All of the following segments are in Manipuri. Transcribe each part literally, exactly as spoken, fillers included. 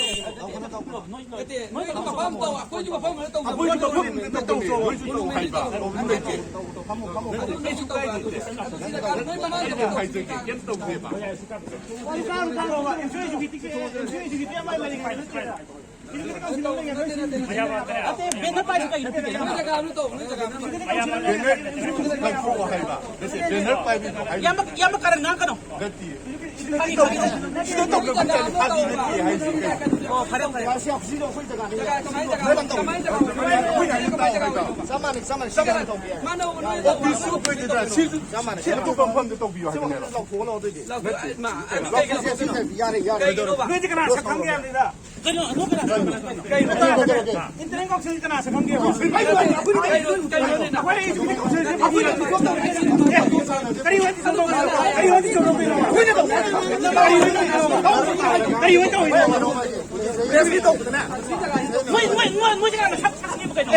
ꯅꯠꯇꯦ, ꯅꯣꯏꯒꯤ ꯃꯐꯝ ꯇꯧ, ꯑꯩꯈꯣꯏꯒꯤ ꯃꯐꯝ ꯑꯃꯗ ꯇꯧ꯫ ꯑꯩꯈꯣꯏꯒꯤ ꯃꯐꯝ ꯑꯃꯗ ꯇꯧ ꯍꯥꯏꯕ꯫ ꯑꯗꯨ ꯅꯣꯏꯁꯨ ꯇꯧ ꯍꯥꯏꯕ꯫ ꯑꯗꯨ ꯁꯤꯗ ꯅꯣꯏ ꯃꯃꯥꯡꯗ ꯑꯗꯨꯝ ꯍꯥꯏꯖꯒꯦ, ꯀꯩꯝ ꯇꯧꯗꯦꯕ꯫ ꯅꯠꯇꯦ, ꯅꯠꯇꯦ, ꯅꯠꯇꯦ꯫ ꯅꯣꯏ ꯖꯒꯥ ꯑꯃꯗ ꯇꯧ, ꯅꯣꯏ ꯖꯒꯥ ꯑꯃꯗ ꯇꯧ꯫ ꯕꯦꯅꯔ ꯄꯥꯏꯕꯤꯗꯣ ꯍꯥꯏꯕ꯫ ꯏꯌꯥꯝꯕ, ꯏꯌꯥꯝꯕ ꯀꯥꯔꯟ ꯉꯥꯡꯒꯅꯣ꯫ ꯅꯠꯇꯦ꯫ ꯁꯤꯗ ꯇꯧꯕ ꯅꯠꯇꯦ, ꯐꯥꯒꯤ ꯅꯠꯇꯦ ꯍꯥꯏꯁꯦ ꯀꯩꯅꯣ꯫ ꯑꯣ, ꯐꯔꯦ, ꯐꯔꯦ꯫ ꯖꯒꯥ ꯀꯃꯥꯏ ꯖꯒꯥ, ꯀꯃꯥꯏ ꯖꯒꯥ ꯑꯣꯏꯗꯣꯏꯅꯣ? ꯆꯞ ꯃꯥꯟꯅꯩ, ꯆꯞ ꯃꯥꯟꯅꯩ, ꯁꯤ ꯖꯒꯥ ꯑꯗꯨꯝ ꯇꯧꯕ ꯌꯥꯏ꯫ ꯃꯥꯅ ꯑꯣꯏꯅ ꯇꯧꯕ ꯌꯥꯏ꯫ ꯁꯤ, ꯁꯤ ꯑꯇꯣꯞꯄ ꯃꯐꯝꯗ ꯇꯧꯕꯤꯌꯣ ꯍꯥꯏꯕꯅꯦꯕ꯫ ꯂꯧꯊꯣꯛꯑꯣ, ꯂꯧꯊꯣꯛꯑꯣ, ꯑꯗꯨꯏꯗꯤ꯫ ꯂꯧꯊꯣꯛꯑꯣ, ꯃꯥ, ꯑꯗꯨ ꯀꯩꯒꯤꯅꯣ? ꯌꯥꯔꯦ, ꯌꯥꯔꯦ꯫ ꯀꯩꯒꯤꯅꯣꯕ? ꯅꯣꯏꯗꯤ ꯀꯅꯥ ꯁꯛ ꯈꯪꯒꯦ ꯍꯥꯏꯕꯅꯤꯗ? ꯀꯩꯅꯣ, ꯑꯗꯨ ꯀꯅꯥ? ꯀꯩꯅꯣ? ꯏꯟꯇꯔꯅꯦꯠ ꯀꯥꯎꯟꯁꯤꯜ ꯀꯅꯥ ꯁꯛ ꯈꯪꯒꯦꯕ? ꯀꯔꯤ ꯍꯣꯏ ꯗꯤꯁꯣꯝ ꯇꯧꯕ? ꯀꯔꯤ ꯍꯣꯏ ꯗꯤꯁꯣꯝ ꯇꯧꯕ? ꯀꯔꯤ ꯍꯣꯏ ꯗꯤꯁꯣꯝ ꯇꯧꯕ? ꯀꯔꯤ ꯍꯣꯏ ꯇꯧꯕ? ꯀꯔꯤ ꯍꯣꯏ ꯇꯧꯕ? ꯃꯣꯏ, ꯃꯣꯏ, ꯃꯣꯏ, ꯃꯣꯏ ꯀꯅꯥ ꯁꯛ ꯈꯪꯒꯦꯕ ꯀꯩꯅꯣ?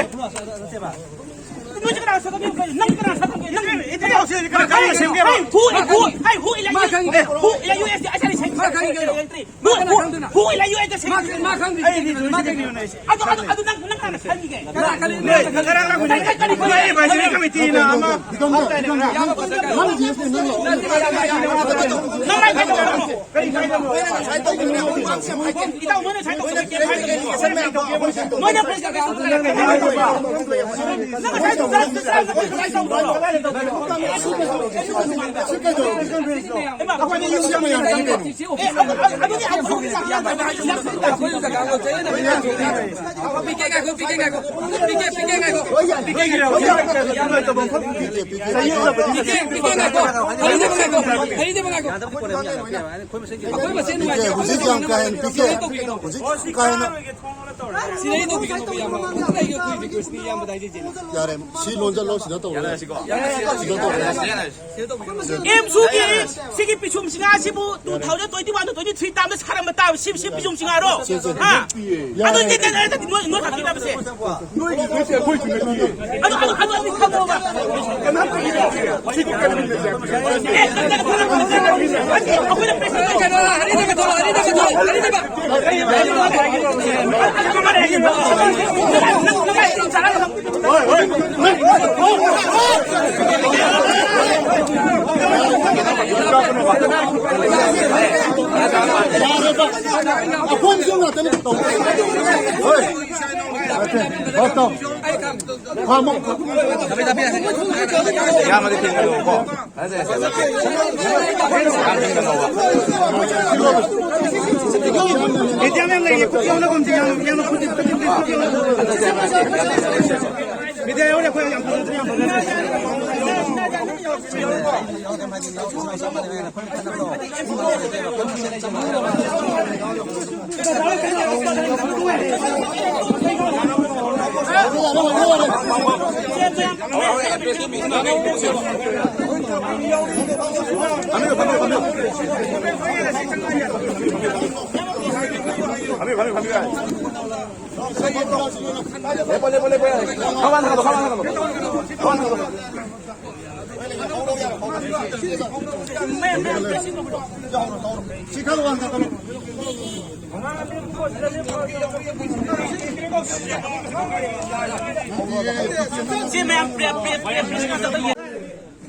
ꯅꯣꯏꯁꯦ ꯀꯅꯥ ꯁꯛꯀꯅꯤ? ꯅꯪ ꯀꯅꯥ ꯁꯛꯀꯅꯤ? ꯅꯪ ꯏꯟꯇꯔꯅꯦꯠ ꯀꯥꯎꯟꯁꯤꯜ ꯀꯅꯥ, ꯀꯅꯥꯅ ꯁꯦꯝꯒꯦꯕ? Hey, who, who, hey, who elect you? ꯃꯥ ꯈꯪꯉꯤ꯫ Who elect you as the, as the secretary? ꯃꯥ ꯈꯪꯉꯤ ꯀꯩꯅꯣ? Who, who, who elect you as the secretary? ꯃꯥ, ꯃꯥ ꯈꯪꯗꯦ꯫ ꯑꯩꯗꯤ ꯃꯥ ꯈꯪꯗꯦ꯫ ꯑꯗꯨ, ꯑꯗꯨ, ꯑꯗꯨ ꯅꯪ, ꯅꯪ ꯀꯅꯥꯅ ꯈꯪꯉꯤꯒꯦ? ꯀꯅꯥ ꯈꯪꯉꯤ? ꯅꯣꯏ ꯉꯔꯥꯡ ꯂꯥꯛꯄꯗ ꯀꯔꯤ, ꯀꯔꯤ, ꯀꯔꯤ, ꯀꯔꯤ advisory committeeꯅ ꯑꯃ ꯅꯪ ꯂꯥꯏ ꯀꯩꯗꯧꯔꯕꯅꯣ? ꯏꯇꯥꯎ, ꯃꯣꯏꯅ ꯁꯥꯏꯟ ꯇꯧꯗꯕ ꯀꯩꯝ ꯍꯥꯏꯗꯕ꯭ꯔꯣ? ꯃꯣꯏꯅ presentation ꯇꯧꯗꯕ ꯀꯩꯝ ꯍꯥꯏꯗꯕ꯭ꯔꯣ? ꯅꯪ ꯉꯁꯥꯏ ꯆꯨꯝꯅ ꯆꯨꯝꯅ ꯀꯩꯅꯣ ꯇꯧꯕ꯭ꯔꯣ? ꯏꯃꯥ, ꯑꯩꯈꯣꯏꯗꯤ ꯌꯨꯝ ꯌꯥꯝ ꯌꯥꯝ ꯆꯪꯉꯦ꯫ ꯑꯦ, ꯑꯗꯨ-, ꯑꯗꯨꯗꯤ ꯑꯩꯈꯣꯏ ꯍꯧꯖꯤꯛ ꯆꯪꯉꯦ꯫ ꯄꯤꯀꯦ ꯉꯥꯏꯈꯣ, ꯄꯤꯀꯦ ꯉꯥꯏꯈꯣ꯫ ꯄꯤꯀꯦ, ꯄꯤꯀꯦ ꯉꯥꯏꯈꯣ꯫ ꯄꯤꯀꯦ ꯉꯥꯏꯈꯣ꯫ ꯄꯤꯀꯦ, ꯄꯤꯀꯦ ꯉꯥꯏꯈꯣ꯫ ꯍꯔꯤꯗꯦꯕ ꯉꯥꯏꯈꯣ꯫ ꯍꯔꯤꯗꯦꯕ ꯉꯥꯏꯈꯣ꯫ ꯑꯩꯈꯣꯏ ꯃꯁꯦꯟ ꯄꯤꯀꯦ, ꯅꯨꯡꯉꯥꯏꯇꯦ꯫ ꯍꯧꯖꯤꯛ ꯌꯥꯝ ꯀꯥ ꯍꯦꯟꯅ ꯄꯤꯀꯦ꯫ ꯍꯧꯖꯤꯛ ꯀꯥ ꯍꯦꯟꯅ ꯁꯤꯗꯩ ꯇꯧꯕꯤꯒꯅꯨ, ꯏꯌꯥꯝꯕ꯫ ꯑꯗꯨꯅ ꯑꯩꯒꯤ ꯑꯩꯈꯣꯏ requestꯅꯤ, ꯏꯌꯥꯝꯕꯗ ꯍꯥꯏꯖꯩꯁꯦ꯫ ꯌꯥꯔꯦ, ꯁꯤ ꯂꯣꯟꯁꯤꯜꯂꯣ, ꯁꯤꯗ ꯇꯧꯔꯣ꯫ ꯁꯤꯗ ꯇꯧꯔꯣ꯫ ꯑꯦꯝꯁꯨꯒꯤ ꯁꯤꯒꯤ ꯄꯤꯁꯨꯝ ꯁꯤꯡꯉꯥꯁꯤꯕꯨ two thousand twenty-one to twenty-three termꯗ ꯁꯥꯔꯝꯕ ꯇꯥꯕ ꯁꯤ, ꯁꯤ ꯄꯤꯁꯨꯝ ꯁꯤꯡꯉꯥꯔꯣ? ꯍꯥ? ꯑꯗꯨ ꯅꯠꯇꯦ, ꯅꯠꯇꯦ, ꯅꯠꯇꯦ, ꯅꯣꯏ, ꯅꯣꯏ ꯈꯛꯀꯤ ꯅꯠꯇꯕꯁꯦ꯫ ꯅꯣꯏꯒꯤ ꯅꯠꯇꯦ, ꯑꯩꯈꯣꯏꯒꯤ ꯅꯠꯇꯤꯌꯦ꯫ ꯑꯗꯨ, ꯑꯗꯨ, ꯑꯗꯨ ꯑꯗꯨꯗꯤ ꯈꯪꯉꯣꯕ꯫ ꯀꯅꯥꯝꯇꯒꯤ ꯅꯠꯇꯤꯌꯦ꯫ ꯁꯤꯗꯤ ꯀꯔꯤꯒꯤ ꯅꯠꯇꯤꯌꯦ? ꯑꯦ, ꯅꯠꯇꯦ, ꯅꯠꯇꯦ, ꯅꯠꯇꯦ, ꯅꯠꯇꯦ, ꯅꯠꯇꯦ, ꯑꯩꯈꯣꯏꯅ president ꯀꯩꯅꯣ, ꯍꯔꯤꯗꯕ ꯊꯣꯛꯂꯛꯑꯣ, ꯍꯔꯤꯗꯕ, ꯍꯔꯤꯗꯕ꯫ ꯌꯥꯔꯦꯕ꯫ ꯑꯩꯈꯣꯏꯅꯁꯨ ꯉꯥꯛꯇꯅꯤ ꯇꯧꯗꯣꯏꯁꯦ꯫ ꯍꯣꯏ꯫ ꯅꯠꯇꯦ, ꯚꯣꯠ ꯇꯧ꯫ ꯈꯥꯝꯃꯣ꯫ ꯌꯥꯝꯃꯗꯤ ꯊꯦꯡꯅꯔꯨꯀꯣ꯫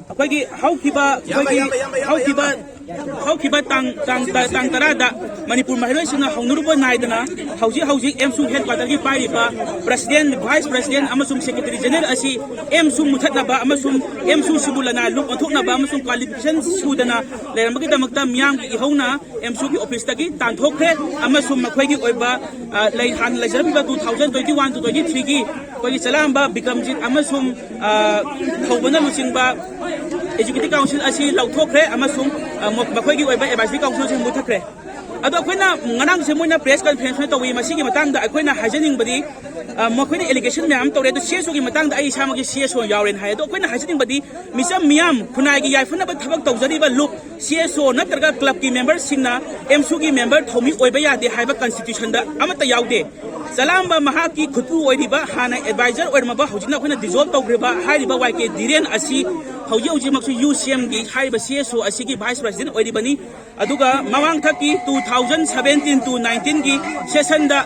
ꯑꯩꯈꯣꯏꯒꯤ ꯍꯧꯈꯤꯕ, ꯑꯩꯈꯣꯏꯒꯤ ꯍꯧꯈꯤꯕ, ꯍꯧꯈꯤꯕ ꯇꯥꯡ, ꯇꯥꯡ, ꯇꯥꯡ ꯇꯔꯥꯗ ꯃꯅꯤꯄꯨꯔ ꯃꯍꯩꯔꯣꯏꯁꯤꯡꯅ ꯍꯧꯅꯔꯨꯕ ꯅꯥꯏꯗꯅ ꯍꯧꯖꯤꯛ ꯍꯧꯖꯤꯛ ꯑꯦꯝꯁꯨ ꯍꯦꯗꯀ꯭ꯋꯥꯇꯔꯒꯤ ꯄꯥꯏꯔꯤꯕ ꯄ꯭ꯔꯁꯤꯗꯦꯟ, ꯚꯥꯏꯁ ꯄ꯭ꯔꯁꯤꯗꯦꯟ ꯑꯃꯁꯨꯡ ꯁꯦꯀ꯭ꯔꯦꯇꯔꯤ ꯖꯦꯅꯔꯦꯜ ꯑꯁꯤ ꯑꯦꯝꯁꯨ ꯃꯨꯊꯠꯅꯕ ꯑꯃꯁꯨꯡ ꯑꯦꯝꯁꯨꯁꯤꯕꯨ ꯂꯅꯥꯏ ꯂꯨꯞ ꯑꯣꯟꯊꯣꯛꯅꯕ ꯑꯃꯁꯨꯡ ꯀ꯭ꯋꯥꯂꯤꯐꯤꯀꯦꯁꯟ ꯁꯨꯗꯅ ꯂꯩꯔꯝꯕꯒꯤꯗꯃꯛꯇ ꯃꯤꯌꯥꯝꯒꯤ ꯏꯍꯧꯅ ꯑꯦꯝꯁꯨꯒꯤ ꯑꯣꯐꯤꯁꯇꯒꯤ ꯇꯥꯟꯊꯣꯛꯈ꯭ꯔꯦ ꯑꯃꯁꯨꯡ ꯃꯈꯣꯏꯒꯤ ꯑꯣꯏꯕ, ꯑ, ꯂꯩ, ꯍꯥꯟꯅ ꯂꯩꯖꯔꯝꯃꯤꯕ two thousand twenty one to twenty three ꯒꯤ ꯑꯩꯈꯣꯏꯒꯤ ꯆꯂꯥꯝꯕ ꯕꯤꯀ꯭ꯔꯝꯖꯤꯠ ꯑꯃꯁꯨꯡ, ꯑ, ꯊꯧꯕꯅ ꯂꯨꯆꯤꯡꯕ ꯑꯦꯛꯖꯤꯀ꯭ꯌꯨꯇꯤꯚ ꯀꯥꯎꯟꯁꯤꯜ ꯑꯁꯤ ꯂꯧꯊꯣꯛꯈ꯭ꯔꯦ ꯑꯃꯁꯨꯡ, ꯑ, ꯃ-, ꯃꯈꯣꯏꯒꯤ ꯑꯣꯏꯕ ꯑꯦꯗꯚꯥꯏꯖꯔꯤ ꯀꯥꯎꯟꯁꯤꯜ ꯑꯁꯤ ꯃꯨꯠꯊꯠꯈ꯭ꯔꯦ꯫ ꯑꯗꯣ ꯑꯩꯈꯣꯏꯅ ꯉꯔꯥꯡꯁꯦ ꯃꯣꯏꯅ ꯄ꯭ꯔꯦꯁ ꯀꯟꯐꯔꯦꯟꯁ ꯑꯃ ꯇꯧꯏ, ꯃꯁꯤꯒꯤ ꯃꯇꯥꯡꯗ ꯑꯩꯈꯣꯏꯅ ꯍꯥꯏꯖꯅꯤꯡꯕꯗꯤ, ꯑ, ꯃꯈꯣꯏꯅ ꯑꯦꯂꯤꯒꯦꯁꯟ ꯃꯌꯥꯝ ꯑꯃ ꯇꯧꯔꯦ, ꯑꯗꯣ ꯁꯤ ꯑꯦꯁ ꯑꯣꯒꯤ ꯃꯇꯥꯡꯗ ꯑꯩ ꯏꯁꯥꯃꯛꯀꯤ ꯁꯤ ꯑꯦꯁ ꯑꯣ ꯌꯥꯎꯔꯦꯅ ꯍꯥꯏ꯫ ꯑꯗꯣ ꯑꯩꯈꯣꯏꯅ ꯍꯥꯏꯖꯅꯤꯡꯕꯗꯤ ꯃꯤꯆꯝ ꯃꯤꯌꯥꯝ ꯈꯨꯟꯅꯥꯏꯒꯤ ꯌꯥꯏꯐꯅꯕ ꯊꯕꯛ ꯇꯧꯖꯔꯤꯕ ꯂꯨꯞ, ꯁꯤ ꯑꯦꯁ ꯑꯣ ꯅꯠꯇ꯭ꯔꯒ ꯀ꯭ꯂꯕꯀꯤ ꯃꯦꯝꯕꯔꯁꯤꯡꯅ ꯑꯦꯝꯁꯨꯒꯤ ꯃꯦꯝꯕꯔ ꯊꯧꯃꯤ ꯑꯣꯏꯕ ꯌꯥꯗꯦ ꯍꯥꯏꯕ ꯀꯟꯁꯇꯤꯇ꯭ꯌꯨꯁꯟꯗ ꯑꯃꯠꯇ ꯌꯥꯎꯗꯦ꯫ ꯆꯂꯥꯝꯕ ꯃꯍꯥꯛꯀꯤ ꯈꯨꯠꯄꯨ ꯑꯣꯏꯔꯤꯕ, ꯍꯥꯟꯅ ꯑꯦꯗꯚꯥꯏꯖꯔ ꯑꯣꯏꯔꯝꯃꯕ, ꯍꯧꯖꯤꯛꯅ ꯑꯩꯈꯣꯏꯅ ꯗꯤꯖꯣꯜꯕ ꯇꯧꯈ꯭ꯔꯤꯕ ꯍꯥꯏꯔꯤꯕ ꯋꯥꯏ ꯀꯦ ꯙꯤꯔꯦꯟ ꯑꯁꯤ ꯍꯧꯖꯤꯛ ꯍꯧꯖꯤꯛꯃꯛꯁꯨ ꯌꯨ ꯁꯤ ꯑꯦꯝꯒꯤ ꯍꯥꯏꯔꯤꯕ ꯁꯤ ꯑꯦꯁ ꯑꯣ ꯑꯁꯤꯒꯤ vice president ꯑꯣꯏꯔꯤꯕꯅꯤ꯫ ꯑꯗꯨꯒ ꯃꯃꯥꯡꯊꯛꯀꯤ two thousand seventeen to nineteenꯒꯤ sessionꯗ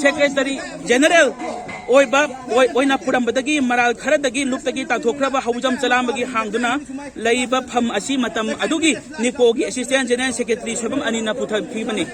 secretary general ꯑꯣꯏꯕ ꯑꯣꯏ- ꯑꯣꯏꯅ ꯄꯨꯔꯝꯕꯗꯒꯤ ꯃꯔꯥꯜ ꯈꯔꯗꯒꯤ ꯂꯨꯞꯇꯒꯤ ꯇꯥꯟꯊꯣꯛꯈ꯭ꯔꯕ ꯍꯧꯖꯝ ꯆꯂꯥꯝꯕꯒꯤ ꯍꯥꯡꯗꯨꯅ ꯂꯩꯕ ꯐꯝ ꯑꯁꯤ ꯃꯇꯝ ꯑꯗꯨꯒꯤ ꯅꯤꯀꯣꯒꯤ assistant general secretary ꯁꯣꯏꯕꯝ ꯑꯅꯤꯅ ꯄꯨꯊꯈꯤꯕꯅꯤ꯫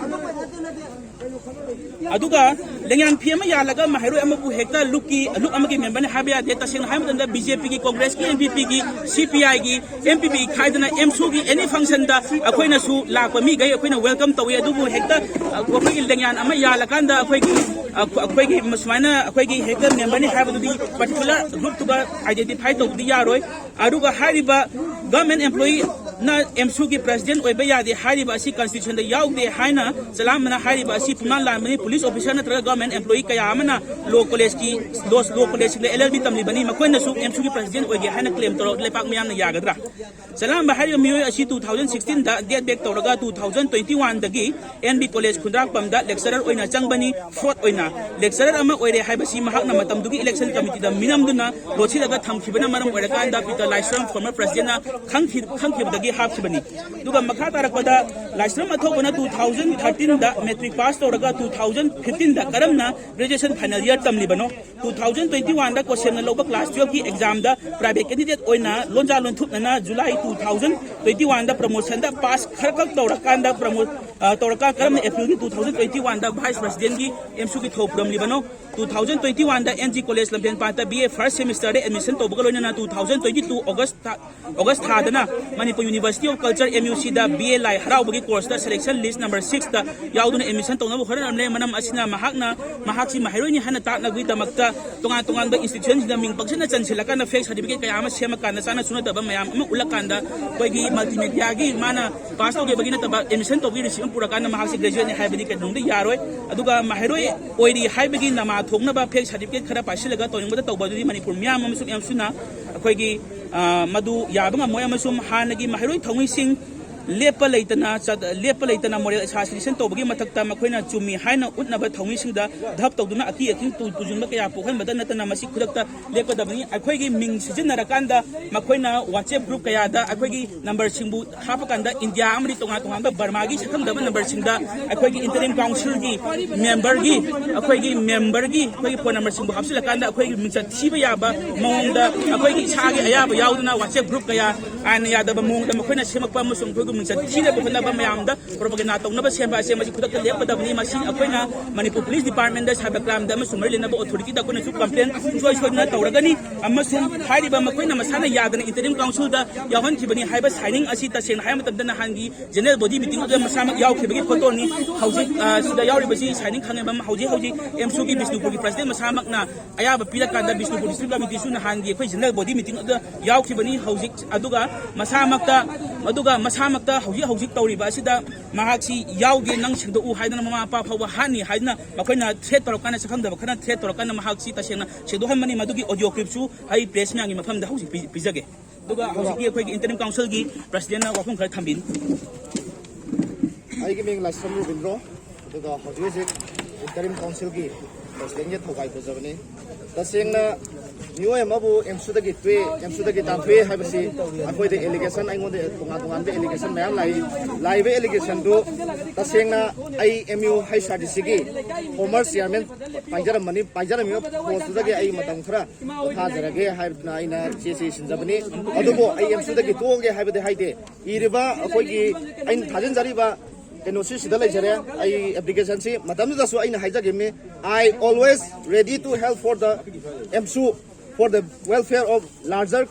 ꯑꯗꯨꯒ ꯂꯦꯡꯌꯥꯟ ꯐꯤ ꯑꯃ ꯌꯥꯜꯂꯒ ꯃꯍꯩꯔꯣꯏ ꯑꯃꯕꯨ ꯍꯦꯛꯇ ꯂꯨꯞꯀꯤ ꯂꯨꯞ ꯑꯃꯒꯤ memberꯅꯤ ꯍꯥꯏꯕ ꯌꯥꯗꯦ꯫ ꯇꯁꯦꯡꯅ ꯍꯥꯏꯕ ꯃꯇꯝꯗ BJPꯒꯤ, Congressꯀꯤ, NPPꯒꯤ, CPIꯒꯤ, MPP ꯈꯥꯏꯗꯅ AMSUꯒꯤ any functionꯗ ꯑꯩꯈꯣꯏꯅꯁꯨ ꯂꯥꯛꯄ ꯃꯤꯈꯩ ꯑꯩꯈꯣꯏꯅ welcome ꯇꯧꯏ꯫ ꯑꯗꯨꯕꯨ ꯍꯦꯛꯇ ꯑꯩꯈꯣꯏꯒꯤ ꯂꯦꯡꯌꯥꯟ ꯑꯃ ꯌꯥꯜꯂꯀꯥꯟꯗ ꯑꯩꯈꯣꯏꯒꯤ ꯑꯩꯈꯣꯏꯒꯤ ꯁꯨꯃꯥꯏꯅ ꯑꯩꯈꯣꯏꯒꯤ ꯍꯦꯛꯇ memberꯅꯤ ꯍꯥꯏꯕꯗꯨꯗꯤ particular groupꯇꯨꯒ identify ꯇꯧꯕꯗꯤ ꯌꯥꯔꯣꯏ꯫ ꯑꯗꯨꯒ ꯍꯥꯏꯔꯤꯕ government employeeꯅ AMSUꯒꯤ president ꯑꯣꯏꯕ ꯌꯥꯗꯦ ꯍꯥꯏꯔꯤꯕ ꯑꯁꯤ constitutionꯗ ꯌꯥꯎꯗꯦ ꯍꯥꯏꯅ ꯆꯂꯥꯝꯕꯅ ꯍꯥꯏꯔꯤꯕ ꯑꯁꯤ ꯄꯨꯡꯂꯥꯟ ꯂꯥꯟꯕꯅꯤ꯫ Police officer ꯅꯠꯇ꯭ꯔꯒ government employee ꯀꯌꯥ ꯑꯃꯅ law collegeꯀꯤ law law collegeꯁꯤꯡꯗ LLB ꯇꯝꯂꯤꯕꯅꯤ, ꯃꯈꯣꯏꯅꯁꯨ AMSUꯒꯤ president ꯑꯣꯏꯒꯦ ꯍꯥꯏꯅ claim ꯇꯧꯔ ꯂꯩꯄꯥꯛ ꯃꯤꯌꯥꯝꯅ ꯌꯥꯒꯗ꯭ꯔꯥ? ꯆꯂꯥꯝꯕ ꯍꯥꯏꯔꯤꯕ ꯃꯤꯑꯣꯏ ꯑꯁꯤ two thousand sixteenꯗ date back ꯇꯧꯔꯒ two thousand twenty oneꯗꯒꯤ NB College ꯈꯨꯟꯗ꯭ꯔꯥꯛꯄꯝꯗ lecturer ꯑꯣꯏꯅ ꯆꯪꯕꯅꯤ꯫ Fraud ꯑꯣꯏꯅ lecturer ꯑꯃ ꯑꯣꯏꯔꯦ ꯍꯥꯏꯕꯁꯤ ꯃꯍꯥꯛꯅ ꯃꯇꯝꯗꯨꯒꯤ election committeeꯗ ꯃꯤꯅꯝꯗꯨꯅ ꯂꯣꯠꯁꯤꯜꯂꯒ ꯊꯝꯈꯤꯕꯅ ꯃꯔꯝ ꯑꯣꯏꯔꯀꯥꯟꯗ Peter Laisram former presidentꯅ ꯈꯪꯈꯤ- ꯈꯪꯈꯤꯕꯗꯒꯤ ꯍꯥꯞꯈꯤꯕꯅꯤ꯫ ꯑꯗꯨꯒ ꯃꯈꯥ ꯇꯥꯔꯛꯄꯗ ꯂꯥꯏꯁ꯭ꯔꯝ ꯑꯊꯧꯕꯅ two thousand thirteenꯗ matric pass ꯇꯧꯔꯒ two thousand fifteenꯗ ꯀꯔꯝꯅ graduation final year ꯇꯝꯂꯤꯕꯅꯣ? Two thousand twenty oneꯗ ꯀꯣꯁꯦꯝꯅ ꯂꯧꯕ class twelveꯀꯤ examꯗ private candidate ꯑꯣꯏꯅ ꯂꯣꯟꯖꯥ ꯂꯣꯟꯊꯨꯞꯅꯅ July two thousand twenty oneꯗ promotionꯗ pass ꯈꯔꯈꯛ ꯇꯧꯔꯀꯥꯟꯗ promo- ꯑ, ꯇꯧꯔꯀꯥꯟ ꯀꯔꯝꯅ Aprilꯒꯤ two thousand twenty oneꯗ vice presidentꯀꯤ AMSUꯒꯤ ꯊꯧ ꯄꯨꯔꯝꯂꯤꯕꯅꯣ? Two thousand twenty oneꯗ NG College ꯂꯝꯐꯦꯜꯄꯥꯠꯇ BA first semesterꯗ admission ꯇꯧꯕꯒ ꯂꯣꯏꯅꯅ two thousand twenty two August ꯊꯥ August ꯊꯥꯗꯅ Manipur University of Culture, MUCꯗ BA ꯂꯥꯏ ꯍꯔꯥꯎꯕꯒꯤ courseꯇ selection list number sixꯇ ꯌꯥꯎꯗꯨꯅ admission ꯇꯧꯅꯕ ꯍꯣꯠꯅꯔꯝꯂꯦ꯫ ꯃꯔꯝ ꯑꯁꯤꯅ ꯃꯍꯥꯛꯅ ꯃꯍꯥꯛꯁꯤ ꯃꯍꯩꯔꯣꯏꯅꯤ ꯍꯥꯏꯅ ꯇꯥꯛꯅꯕꯒꯤꯗꯃꯛꯇ ꯇꯣꯉꯥꯟ ꯇꯣꯉꯥꯟꯕ institutionꯁꯤꯡꯗ ꯃꯤꯡ ꯄꯪꯁꯤꯟꯅ ꯆꯟꯁꯤꯜꯂꯀꯥꯟꯗ fake certificate ꯀꯌꯥ ꯑꯃ ꯁꯦꯝꯃꯀꯥꯟꯗ ꯆꯥꯅ ꯆꯨꯅꯗꯕ ꯃꯌꯥꯝ ꯑꯃ ꯎꯠꯂꯀꯥꯟꯗ ꯑꯩꯈꯣꯏꯒꯤ multimediaꯒꯤ ꯃꯥꯅ pass ꯇꯧꯈꯤꯕꯒꯤ ꯅꯠꯇꯕ admission ꯇꯧꯕꯒꯤ receipt ꯑꯃ ꯄꯨꯔꯀꯥꯟꯗ ꯃꯍꯥꯛꯁꯤ graduateꯅꯤ ꯍꯥꯏꯕꯗꯤ ꯀꯩꯗꯧꯅꯨꯡꯗ ꯌꯥꯔꯣꯏ꯫ ꯑꯗꯨꯒ ꯃꯍꯩꯔꯣꯏ ꯑꯣꯏꯔꯤ ꯍꯥꯏꯕꯒꯤ ꯅꯃꯥ ꯊꯣꯛꯅꯕ fake certificate ꯈꯔ ꯄꯥꯏꯁꯤꯜꯂꯒ ꯇꯧꯅꯤꯡꯕꯗ ꯇꯧꯕ ꯑꯗꯨꯗꯤ ꯃꯅꯤꯄꯨꯔ ꯃꯤꯌꯥꯝ ꯑꯃꯁꯨꯡ ꯌꯥꯝꯁꯨꯅ ꯑꯩꯈꯣꯏꯒꯤ, ꯑ, ꯃꯗꯨ ꯌꯥꯕ ꯉꯝꯃꯣꯏ ꯑꯃꯁꯨꯡ ꯍꯥꯟꯅꯒꯤ ꯃꯍꯩꯔꯣꯏ ꯊꯧꯃꯤꯁꯤꯡ ꯂꯦꯞꯄ ꯂꯩꯇꯅ ꯆꯠ-, ꯂꯦꯞꯄ ꯂꯩꯇꯅ moral assassination ꯇꯧꯕꯒꯤ ꯃꯊꯛꯇ ꯃꯈꯣꯏꯅ ꯆꯨꯝꯃꯤ ꯍꯥꯏꯅ ꯎꯠꯅꯕ ꯊꯧꯃꯤꯁꯤꯡꯗ ꯙꯞ ꯇꯧꯗꯨꯅ ꯑꯀꯤ ꯑꯈꯤꯡ ꯇꯨ-, ꯇꯨꯁꯤꯟꯕ ꯀꯌꯥ ꯄꯣꯛꯍꯟꯕꯗ ꯅꯠꯇꯅ ꯃꯁꯤ ꯈꯨꯗꯛꯇ ꯂꯦꯞꯀꯗꯕꯅꯤ꯫ ꯑꯩꯈꯣꯏꯒꯤ ꯃꯤꯡ ꯁꯤꯖꯤꯟꯅꯔꯀꯥꯟꯗ ꯃꯈꯣꯏꯅ WhatsApp group ꯀꯌꯥꯗ ꯑꯩꯈꯣꯏꯒꯤ ꯅꯝꯕꯔꯁꯤꯡꯕꯨ ꯍꯥꯞꯄꯀꯥꯟꯗ ꯏꯟꯗꯤꯌꯥ ꯑꯃꯗꯤ ꯇꯣꯉꯥꯟ ꯇꯣꯉꯥꯟꯕ ꯕꯔꯃꯥꯒꯤ ꯁꯛꯈꯪꯗꯕ ꯅꯝꯕꯔꯁꯤꯡꯗ ꯑꯩꯈꯣꯏꯒꯤ interim councilꯒꯤ memberꯒꯤ, ꯑꯩꯈꯣꯏꯒꯤ memberꯒꯤ ꯑꯩꯈꯣꯏꯒꯤ phone numberꯁꯤꯡꯕꯨ ꯍꯥꯞꯆꯤꯜꯂꯀꯥꯟꯗ ꯑꯩꯈꯣꯏꯒꯤ ꯃꯤꯡꯆꯠ ꯊꯤꯕ ꯌꯥꯕ ꯃꯑꯣꯡꯗ ꯑꯩꯈꯣꯏꯒꯤ ꯏꯁꯥꯒꯤ ꯑꯌꯥꯕ ꯌꯥꯎꯗꯅ WhatsApp group ꯀꯌꯥ ꯑꯥꯏꯟꯅ ꯌꯥꯗꯕ ꯃꯑꯣꯡꯗ ꯃꯈꯣꯏꯅ ꯁꯦꯝꯃꯛꯄ ꯑꯃꯁꯨꯡ ꯑꯩꯈꯣꯏꯒꯤ ꯃꯤꯡꯆꯠ ꯊꯤꯅꯕ ꯍꯣꯠꯅꯕ ꯃꯌꯥꯝꯗ propaganda ꯇꯧꯅꯕ ꯁꯦꯝꯕ ꯑꯁꯦ ꯃꯁꯤ ꯈꯨꯗꯛꯇ ꯂꯦꯞꯀꯗꯕꯅꯤ꯫ ꯃꯁꯤ ꯑꯩꯈꯣꯏꯅ ꯃꯅꯤꯄꯨꯔ police departmentꯗ cyber crimeꯗ ꯑꯃꯁꯨꯡ ꯃꯔꯤ ꯂꯩꯅꯕ authorityꯗ ꯑꯩꯈꯣꯏꯅꯁꯨ complain ꯁꯨꯡꯁꯣꯏ ꯁꯣꯏꯗꯅ ꯇꯧꯔꯒꯅꯤ꯫ ꯑꯃꯁꯨꯡ ꯍꯥꯏꯔꯤꯕ ꯃꯈꯣꯏꯅ ꯃꯁꯥꯅ ꯌꯥꯗꯅ interim councilꯗ ꯌꯥꯎꯍꯟꯈꯤꯕꯅꯤ ꯍꯥꯏꯕ signing ꯑꯁꯤ ꯇꯁꯦꯡꯅ ꯍꯥꯏꯕ ꯃꯇꯝꯗ ꯅꯍꯥꯟꯒꯤ general body meeting ꯑꯗꯨꯗ ꯃꯁꯥꯃꯛ ꯌꯥꯎꯈꯤꯕꯒꯤ photoꯅꯤ꯫ ꯍꯧꯖꯤꯛ, ꯑ, ꯁꯤꯗ ꯌꯥꯎꯔꯤꯕꯁꯤ signing ꯈꯪꯉꯦꯕ ꯍꯧꯖꯤꯛ ꯍꯧꯖꯤꯛ ꯑꯦꯝꯁꯨꯒꯤ ꯕꯤꯁꯅꯨꯄꯨꯔꯒꯤ president ꯃꯁꯥꯃꯛꯅ ꯑꯌꯥꯕ ꯄꯤꯔꯀꯥꯟꯗ ꯕꯤꯁꯅꯨꯄꯨꯔ district committeeꯁꯨ ꯅꯍꯥꯟꯒꯤ ꯑꯩꯈꯣꯏ general body meeting ꯑꯗꯨꯗ ꯌꯥꯎꯈꯤꯕꯅꯤ꯫ ꯍꯧꯖꯤꯛ ꯑꯗꯨꯒ ꯃꯁꯥꯃꯛꯇ, ꯑꯗꯨꯒ ꯃꯁꯥꯃꯛꯇ ꯍꯧꯖꯤꯛ ꯍꯧꯖꯤꯛ ꯇꯧꯔꯤꯕ ꯑꯁꯤꯗ ꯃꯍꯥꯛꯁꯤ ꯌꯥꯎꯗꯦ, ꯅꯪ ꯁꯦꯡꯗꯣꯛꯎ ꯍꯥꯏꯗꯅ ꯃꯃꯥ ꯃꯄꯥ ꯐꯥꯎꯕ ꯍꯥꯠꯅꯤ ꯍꯥꯏꯗꯨꯅ ꯃꯈꯣꯏꯅ threat ꯇꯧꯔꯀꯥꯟꯗ, ꯁꯛꯈꯪꯗꯕ ꯈꯔꯅ threat ꯇꯧꯔꯀꯥꯟꯗ ꯃꯍꯥꯛꯁꯤ ꯇꯁꯦꯡꯅ ꯁꯦꯡꯗꯣꯛꯍꯟꯕꯅꯤ꯫ ꯃꯗꯨꯒꯤ audio clipꯁꯨ ꯑꯩ press ꯃꯌꯥꯝꯒꯤ ꯃꯐꯝꯗ ꯍꯧꯖꯤꯛ ꯄꯤ-, ꯄꯤꯖꯒꯦ꯫ ꯑꯗꯨꯒ ꯍꯧꯖꯤꯛꯀꯤ ꯑꯩꯈꯣꯏꯒꯤ interim councilꯒꯤ presidentꯅ ꯋꯥꯐꯝ ꯈꯔ ꯊꯝꯕꯤꯅꯤ꯫ ꯑꯩꯒꯤ ꯃꯤꯡ ꯂꯥꯏꯁ꯭ꯔꯝ ꯔꯣꯕꯤꯟꯗ꯭ꯔꯣ, ꯑꯗꯨꯒ ꯍꯧꯖꯤꯛ ꯍꯧꯖꯤꯛ interim councilꯒꯤ presidentꯒꯤ ꯊꯧꯒꯥꯏ ꯄꯨꯖꯕꯅꯤ꯫ ꯇꯁꯦꯡꯅ ꯃꯤꯑꯣꯏ ꯑꯃꯕꯨ ꯑꯦꯝꯁꯨꯗꯒꯤ ꯇꯣꯛꯑꯦ, ꯑꯦꯝꯁꯨꯗꯒꯤ ꯇꯥꯟꯊꯣꯛꯑꯦ ꯍꯥꯏꯕꯁꯤ ꯑꯩꯈꯣꯏꯗ allegation, ꯑꯩꯉꯣꯟꯗ ꯇꯣꯉꯥꯟ ꯇꯣꯉꯥꯟꯕ allegation ꯃꯌꯥꯝ ꯂꯥꯛꯏ꯫ ꯂꯥꯛꯏꯕ allegationꯗꯨ ꯇꯁꯦꯡꯅ ꯑꯩ M U H R D ꯁꯤꯒꯤ former chairman ꯄꯥꯏꯖꯔꯝꯕꯅꯤ꯫ ꯄꯥꯏꯖꯔꯝꯃꯤꯕ postꯇꯨꯗꯒꯤ ꯑꯩ ꯃꯇꯝ ꯈꯔ ꯄꯣꯊꯥꯖꯔꯒꯦ ꯍꯥꯏꯗꯨꯅ ꯑꯩꯅ ꯆꯦ ꯆꯦ ꯁꯤꯟꯖꯕꯅꯤ꯫ ꯑꯗꯨꯕꯨ ꯑꯩ ꯑꯦꯝꯁꯨꯗꯒꯤ ꯇꯣꯛꯑꯒꯦ ꯍꯥꯏꯕꯗꯤ ꯍꯥꯏꯗꯦ꯫ ꯏꯔꯤꯕ ꯑꯩꯈꯣꯏꯒꯤ ꯑꯩꯅ ꯊꯥꯖꯤꯟꯖꯔꯤꯕ ꯀꯩꯅꯣꯁꯤ ꯁꯤꯗ ꯂꯩꯖꯔꯦ꯫ ꯑꯩ applicationꯁꯤ ꯃꯇꯝꯗꯨꯗꯁꯨ ꯑꯩꯅ ꯍꯥꯏꯖꯈꯤꯕꯅꯤ, "I always ready to help for the ꯑꯦꯝꯁꯨ, for the welfare of larger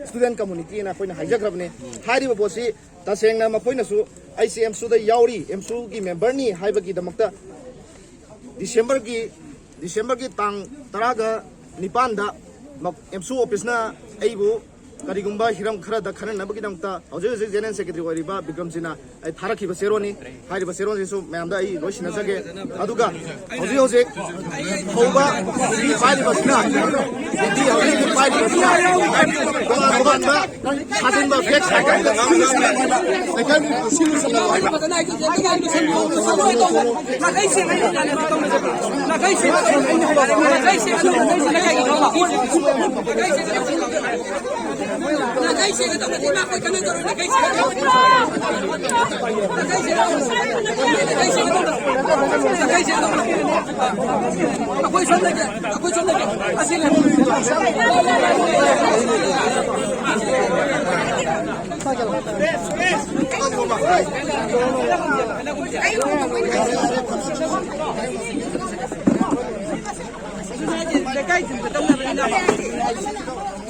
student communityꯅ ꯑꯩꯈꯣꯏꯅ ꯍꯥꯏꯖꯈ꯭ꯔꯕꯅꯤ꯫ ꯍꯥꯏꯔꯤꯕ ꯄꯣꯠꯁꯤ ꯇꯁꯦꯡꯅ ꯃꯈꯣꯏꯅꯁꯨ ꯑꯩꯁꯦ ꯑꯦꯝꯁꯨꯗ ꯌꯥꯎꯔꯤ, ꯑꯦꯝꯁꯨꯒꯤ memberꯅꯤ ꯍꯥꯏꯕꯒꯤꯗꯃꯛꯇ Decemberꯒꯤ, Decemberꯒꯤ ꯇꯥꯡ ꯇꯔꯥꯒ ꯅꯤꯄꯥꯟꯗ ꯃ-, ꯑꯦꯝꯁꯨ officeꯅ ꯑꯩꯕꯨ ꯀꯔꯤꯒꯨꯝꯕ ꯍꯤꯔꯝ ꯈꯔꯗ ꯈꯟꯅꯅꯕꯒꯤꯗꯃꯛꯇ ꯍꯧꯖꯤꯛ ꯍꯧꯖꯤꯛ ꯖꯦꯅꯦꯔꯦꯜ ꯁꯦꯀ꯭ꯔꯦꯇꯔꯤ ꯑꯣꯏꯔꯤꯕ ꯕꯤꯀ꯭ꯔꯝꯖꯤꯅ ꯑꯩ ꯊꯥꯔꯛꯈꯤꯕ ꯆꯦꯔꯣꯜꯅꯤ꯫ ꯍꯥꯏꯔꯤꯕ ꯆꯦꯔꯣꯜꯁꯤꯁꯨ ꯃꯌꯥꯝꯗ ꯑꯩ ꯂꯣꯏ ꯁꯤꯟꯅꯖꯒꯦ꯫ ꯑꯗꯨꯒ ꯍꯧꯖꯤꯛ ꯍꯧꯖꯤꯛ ꯍꯧꯕ ꯅꯨꯄꯤ ꯄꯥꯏꯔꯤꯕꯁꯤꯅ, ꯅꯨꯄꯤ ꯍꯧꯖꯤꯛ ꯍꯧꯖꯤꯛ ꯄꯥꯏꯔꯤꯕꯁꯤꯅ ꯇꯣꯉꯥꯟ ꯇꯣꯉꯥꯟꯕ ꯁꯥꯖꯤꯟꯕ ꯐꯦꯛ ꯁꯥꯏꯀꯜꯗ ꯑꯩꯈꯣꯏ ꯁꯣꯝꯗꯒꯤ, ꯑꯩꯈꯣꯏ ꯁꯣꯝꯗꯒꯤ꯫ ꯑꯁꯤ ꯂꯩ꯫ ꯂꯩꯀꯥꯏ ꯊꯤꯟꯕ ꯇꯧꯅꯕꯅꯤꯅ꯫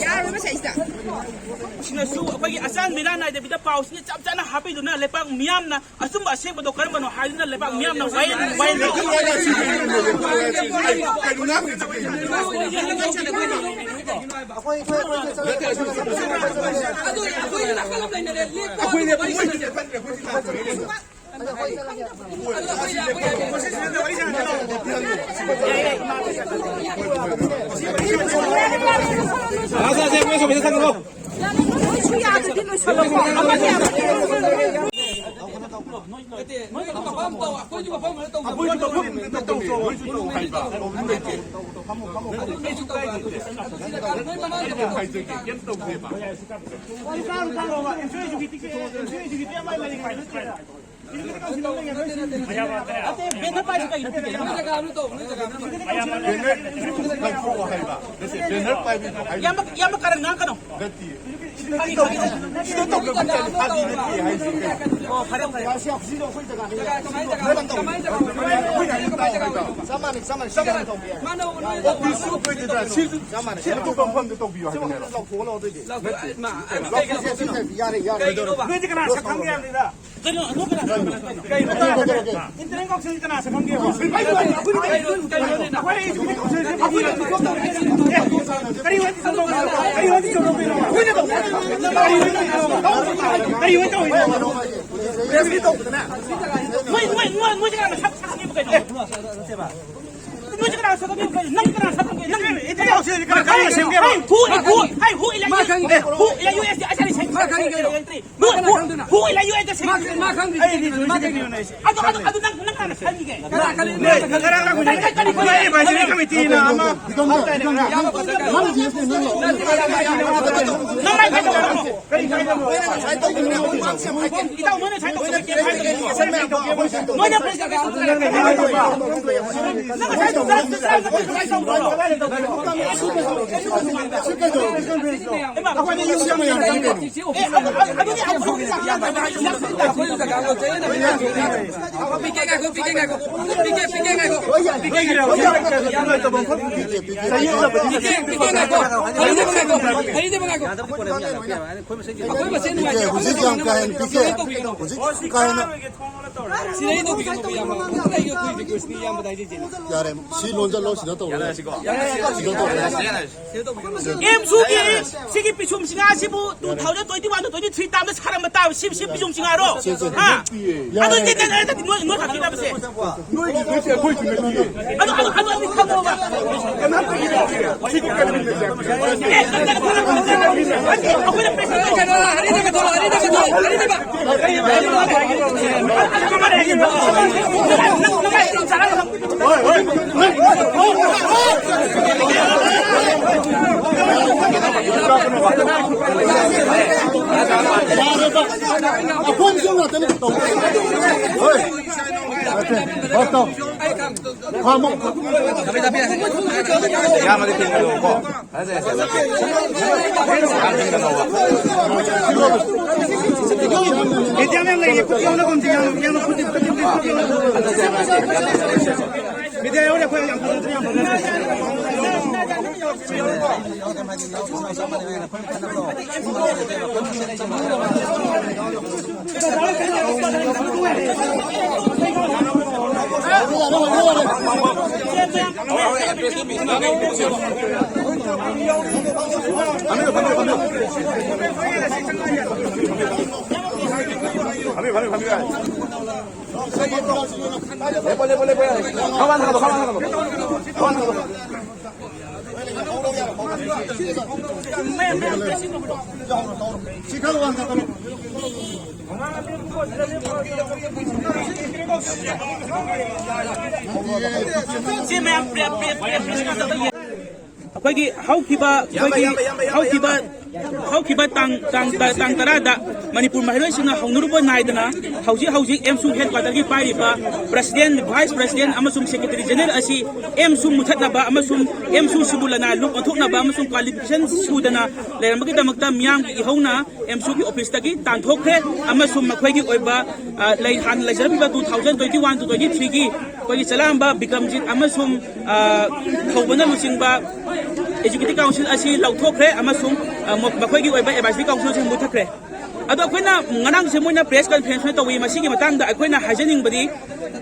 ꯌꯥꯔꯣꯏꯕ ꯁꯤꯗꯩꯁꯤꯗ꯫ ꯁꯤꯅꯁꯨ ꯑꯩꯈꯣꯏꯒꯤ ꯑꯆꯥꯟ ꯃꯤꯔꯥ ꯅꯥꯏꯗꯕꯤꯗ ꯄꯥꯎꯁꯤꯅ ꯆꯞ ꯆꯥꯅ ꯍꯥꯞꯄꯤꯗꯨꯅ ꯂꯩꯄꯥꯛ ꯃꯤꯌꯥꯝꯅ ꯑꯆꯨꯝꯕ ꯑꯁꯦꯡꯕꯗꯣ ꯀꯔꯝꯕꯅꯣ ꯍꯥꯏꯗꯨꯅ ꯂꯩꯕꯥꯛ ꯃꯤꯌꯥꯝꯅ ꯋꯥꯌꯦꯜ, ꯋꯥꯌꯦꯜ ꯏꯌꯥꯝꯕ, ꯏꯌꯥꯝꯕ ꯀꯥꯔꯟ ꯉꯥꯡꯒꯅꯣ꯫ ꯅꯠꯇꯤꯌꯦ꯫ ꯁꯤꯗ ꯇꯧꯕ ꯐꯥꯒꯤ ꯅꯠꯇꯦ ꯍꯥꯏꯁꯦ ꯀꯩꯅꯣ? ꯑꯣ, ꯐꯔꯦ, ꯐꯔꯦ꯫ ꯆꯞ ꯃꯥꯟꯅꯩ, ꯆꯞ ꯃꯥꯟꯅꯩ, ꯆꯞ ꯃꯥꯟꯅꯩ꯫ ꯁꯤꯁꯨ ꯁꯦꯡꯗꯣꯛꯄ ꯃꯐꯝꯗ ꯇꯧꯕꯤꯌꯣ ꯍꯥꯏꯕꯅꯦꯕ꯫ ꯅꯠꯇꯦ꯫ ꯌꯥꯔꯦ, ꯌꯥꯔꯦ꯫ ꯅꯣꯏꯗꯤ ꯀꯅꯥ ꯁꯛ ꯈꯪꯒꯦ ꯍꯥꯏꯕꯅꯤꯗ? ꯀꯩꯅꯣ, ꯑꯗꯨ ꯀꯅꯥ ꯁꯛ ꯈꯪꯒꯦ? ꯀꯩꯅꯣ? ꯏꯟꯇꯔꯅꯦꯜ ꯀꯥꯎꯟꯁꯤꯜ ꯀꯅꯥ ꯁꯛ ꯈꯪꯒꯦꯕ? ꯑꯩꯈꯣꯏ ꯑꯦꯛꯖꯤꯀ꯭ꯌꯨꯇꯤꯚ ꯀꯥꯎꯟꯁꯤꯜꯁꯦ ꯐꯥꯒꯤ ꯅꯠꯇꯦ꯫ ꯀꯔꯤ ꯑꯣꯏ ꯇꯧꯔꯣꯏ? ꯀꯔꯤ ꯑꯣꯏ ꯇꯧꯔꯣꯏ? ꯀꯔꯤ ꯑꯣꯏ ꯇꯧꯔꯣꯏ? ꯀꯔꯤ ꯑꯣꯏ ꯇꯧꯔꯣꯏ? ꯃꯣꯏ, ꯃꯣꯏ, ꯃꯣꯏ, ꯃꯣꯏꯁꯦ ꯀꯅꯥꯅ ꯁꯛ ꯁꯛ ꯁꯛ ꯀꯩꯅꯣ? ꯅꯣꯏꯁꯦ ꯀꯅꯥꯅ ꯁꯛ ꯁꯛ ꯀꯩꯅꯣ? ꯅꯪ ꯀꯅꯥꯅ ꯁꯛ ꯁꯛ ꯀꯩꯅꯣ? ꯅꯪ ꯀꯅꯥꯅ ꯁꯦꯝꯒꯦ? ꯍꯥꯏ, ꯍꯨ, ꯍꯨ, ꯍꯥꯏ, ꯍꯨ ꯏꯂ ꯌꯨ ꯑꯦꯁ ꯗꯤ ꯑꯆꯥꯔꯤ ꯁꯦꯝꯒꯦ? ꯃꯥ ꯈꯪꯉꯤ ꯀꯩꯅꯣ? ꯍꯨ, ꯍꯨ ꯏꯂ ꯌꯨ ꯑꯦꯁ ꯗꯤ ꯁꯦꯝꯒꯦ? ꯃꯥ ꯈꯪꯗꯣꯏꯅꯤ ꯀꯩꯅꯣ? ꯃꯥ ꯈꯪꯉꯤ ꯀꯩꯅꯣ? ꯑꯗꯨ, ꯑꯗꯨ, ꯑꯗꯨ ꯅꯪ, ꯅꯪ ꯀꯅꯥꯅ ꯈꯪꯉꯤꯒꯦ? ꯀꯅꯥ ꯈꯪꯉꯤ? ꯅꯣꯏ ꯉꯔꯥꯡ ꯂꯥꯛꯄꯗ ꯑꯩꯈꯣꯏ ꯑꯦꯗꯚꯥꯏꯖꯔꯤ ꯀꯃꯤꯇꯤꯅ ꯑꯃ ꯅꯪ ꯂꯥꯛꯑꯣ꯫ ꯀꯔꯤ ꯀꯥꯏꯗꯅꯣ? ꯏꯇꯥꯎ, ꯃꯣꯏꯅ ꯁꯥꯏꯟ ꯇꯧꯕ ꯀꯩꯝ ꯍꯥꯏꯗꯕꯅꯤ꯫ ꯃꯣꯏꯅ ꯄ꯭ꯔꯦꯁ ꯀꯟꯐꯔꯦꯟꯁ ꯇꯧꯕ ꯀꯩꯝ ꯍꯥꯏꯗꯕꯅꯤ꯫ ꯅꯪ ꯉꯁꯥꯏ ꯇꯧꯕ ꯀꯩꯝ ꯍꯥꯏꯗꯕꯅꯤ꯫ ꯑꯩꯈꯣꯏꯅ ꯌꯨꯝ ꯆꯪꯕ ꯌꯥꯔꯣꯏ ꯀꯩꯅꯣ? ꯑꯦ, ꯑꯗꯨ, ꯑꯗꯨ, ꯑꯗꯨꯗꯤ ꯑꯩꯈꯣꯏ ꯄꯤꯀꯦ ꯉꯥꯏꯈꯣ, ꯄꯤꯀꯦ ꯉꯥꯏꯈꯣ꯫ ꯄꯤꯀꯦ, ꯄꯤꯀꯦ ꯉꯥꯏꯈꯣ꯫ ꯄꯤꯀꯦ, ꯄꯤꯀꯦ ꯉꯥꯏꯈꯣ꯫ ꯄꯤꯀꯦ, ꯄꯤꯀꯦ ꯉꯥꯏꯈꯣ꯫ ꯍꯔꯤꯗꯦꯕ ꯉꯥꯏꯈꯣ꯫ ꯍꯔꯤꯗꯦꯕ ꯉꯥꯏꯈꯣ꯫ ꯑꯩꯈꯣꯏ ꯃꯁꯦꯟ ꯄꯤꯀꯦ, ꯅꯨꯡꯉꯥꯏꯇꯦ꯫ ꯍꯧꯖꯤꯛ ꯌꯥꯝ ꯀꯥ ꯍꯦꯟꯅ ꯄꯤꯀꯦ꯫ ꯍꯧꯖꯤꯛ ꯀꯥ ꯍꯦꯟꯅ ꯁꯤꯗ ꯑꯩ ꯇꯧꯕꯤꯒꯅꯨ, ꯏꯌꯥꯝꯕ꯫ ꯑꯩꯒꯤ ꯑꯩꯈꯣꯏ ꯔꯤꯀ꯭ꯋꯦꯁꯅꯤ, ꯏꯌꯥꯝꯕꯗ ꯍꯥꯏꯖꯩꯁꯦ꯫ ꯌꯥꯔꯦ, ꯁꯤ ꯂꯣꯟꯁꯤꯜꯂꯣ, ꯁꯤꯗ ꯇꯧꯔꯣ꯫ ꯁꯤꯗ ꯇꯧꯔꯣ꯫ ꯑꯦꯝꯁꯨꯒꯤ ꯁꯤꯒꯤ ꯄꯤꯁꯨꯝ ꯁꯤꯡꯉꯥ ꯑꯁꯤꯕꯨ two thousand twenty one to twenty three ꯇꯥꯝꯗ ꯁꯥꯔꯝꯕ ꯇꯥꯕ ꯁꯤ, ꯁꯤ ꯄꯤꯁꯨꯝ ꯁꯤꯡꯉꯥꯔꯣ? ꯁꯦ, ꯁꯦ, ꯁꯦ꯫ ꯍꯥ? ꯌꯥꯔꯦ꯫ ꯑꯗꯨ ꯅꯠꯇꯦ, ꯅꯠꯇꯦ, ꯅꯠꯇꯦ, ꯅꯣꯏ, ꯅꯣꯏ ꯈꯛꯀꯤ ꯅꯠꯇꯦ꯫ ꯅꯣꯏꯒꯤ ꯅꯠꯇꯦ, ꯑꯩꯈꯣꯏꯒꯤ ꯅꯠꯇꯦ꯫ ꯑꯗꯨ, ꯑꯗꯨ, ꯑꯗꯨ, ꯑꯗꯨ ꯈꯪꯉꯣꯕ꯫ ꯀꯅꯥꯝꯇꯒꯤ ꯅꯠꯇꯦ꯫ ꯁꯤꯒꯤ ꯀꯔꯤꯒꯤ ꯅꯠꯇꯦ? ꯑꯦ, ꯑꯩꯈꯣꯏꯅ ꯄꯩꯁꯥ ꯌꯥꯔꯦꯕ꯫ ꯑꯩꯈꯣꯏꯅꯁꯨ ꯉꯥꯛꯇꯅꯦ ꯇꯧꯔꯤꯁꯦ꯫ ꯍꯣꯏ꯫ ꯅꯠꯇꯦ꯫ ꯍꯣꯏ, ꯇꯧ꯫ ꯐꯝꯃꯣ꯫ ꯌꯥꯝꯃꯗꯤ ꯊꯦꯡꯅꯔꯣꯀꯣ꯫ ꯑꯩꯈꯣꯏꯒꯤ ꯍꯧꯈꯤꯕ ꯑꯩꯈꯣꯏꯒꯤ ꯍꯧꯈꯤꯕ ꯍꯧꯈꯤꯕ ꯇꯥꯡ ꯇꯥꯡ ꯇꯥꯡ ꯇꯔꯥꯗ ꯃꯅꯤꯄꯨꯔ ꯃꯍꯩꯔꯣꯏꯁꯤꯡꯅ ꯍꯧꯅꯔꯨꯕ ꯅꯥꯏꯗꯅ ꯍꯧꯖꯤꯛ ꯍꯧꯖꯤꯛ ꯑꯦꯝꯁꯨ ꯍꯦꯗꯀ꯭ꯋꯥꯇꯔꯒꯤ ꯄꯥꯏꯔꯤꯕ ꯄ꯭ꯔꯁꯤꯗꯦꯟ, ꯚꯥꯏꯁ ꯄ꯭ꯔꯁꯤꯗꯦꯟ ꯑꯃꯁꯨꯡ ꯁꯦꯀ꯭ꯔꯦꯇꯔꯤ ꯖꯦꯅꯔꯦꯜ ꯑꯁꯤ ꯑꯦꯝꯁꯨ ꯃꯨꯊꯠꯅꯕ ꯑꯃꯁꯨꯡ ꯑꯦꯝꯁꯨꯁꯤꯕꯨ ꯂꯅꯥꯏ ꯂꯨꯞ ꯑꯣꯟꯊꯣꯛꯅꯕ ꯑꯃꯁꯨꯡ ꯀ꯭ꯋꯥꯂꯤꯐꯤꯀꯦꯁꯟ ꯁꯨꯗꯅ ꯂꯩꯔꯝꯕꯒꯤꯗꯃꯛꯇ ꯃꯤꯌꯥꯝꯒꯤ ꯏꯍꯧꯅ ꯑꯦꯝꯁꯨꯒꯤ ꯑꯣꯐꯤꯁꯇꯒꯤ ꯇꯥꯟꯊꯣꯛꯈ꯭ꯔꯦ ꯑꯃꯁꯨꯡ ꯃꯈꯣꯏꯒꯤ ꯑꯣꯏꯕ, ꯑ, ꯂꯩ, ꯍꯥꯟꯅ ꯂꯩꯖꯔꯝꯃꯤꯕ two thousand twenty one to twenty three ꯒꯤ ꯑꯩꯈꯣꯏꯒꯤ ꯆꯂꯥꯝꯕ ꯕꯤꯀ꯭ꯔꯝꯖꯤꯠ ꯑꯃꯁꯨꯡ, ꯑ, ꯊꯧꯕꯅ ꯂꯨꯆꯤꯡꯕ ꯑꯦꯛꯖꯤꯀ꯭ꯌꯨꯇꯤꯚ ꯀꯥꯎꯟꯁꯤꯜ ꯑꯁꯤ ꯂꯧꯊꯣꯛꯈ꯭ꯔꯦ ꯑꯃꯁꯨꯡ, ꯑ, ꯃ-, ꯃꯈꯣꯏꯒꯤ ꯑꯣꯏꯕ ꯑꯦꯗꯚꯥꯏꯖꯔꯤ ꯀꯥꯎꯟꯁꯤꯜ ꯑꯁꯤ ꯃꯨꯠꯊꯠꯈ꯭ꯔꯦ꯫ ꯑꯗꯣ ꯑꯩꯈꯣꯏꯅ ꯉꯔꯥꯡꯁꯦ ꯃꯣꯏꯅ ꯄ꯭ꯔꯦꯁ ꯀꯟꯐꯔꯦꯟꯁ ꯑꯃ ꯇꯧꯏ, ꯃꯁꯤꯒꯤ ꯃꯇꯥꯡꯗ ꯑꯩꯈꯣꯏꯅ ꯍꯥꯏꯖꯅꯤꯡꯕꯗꯤ,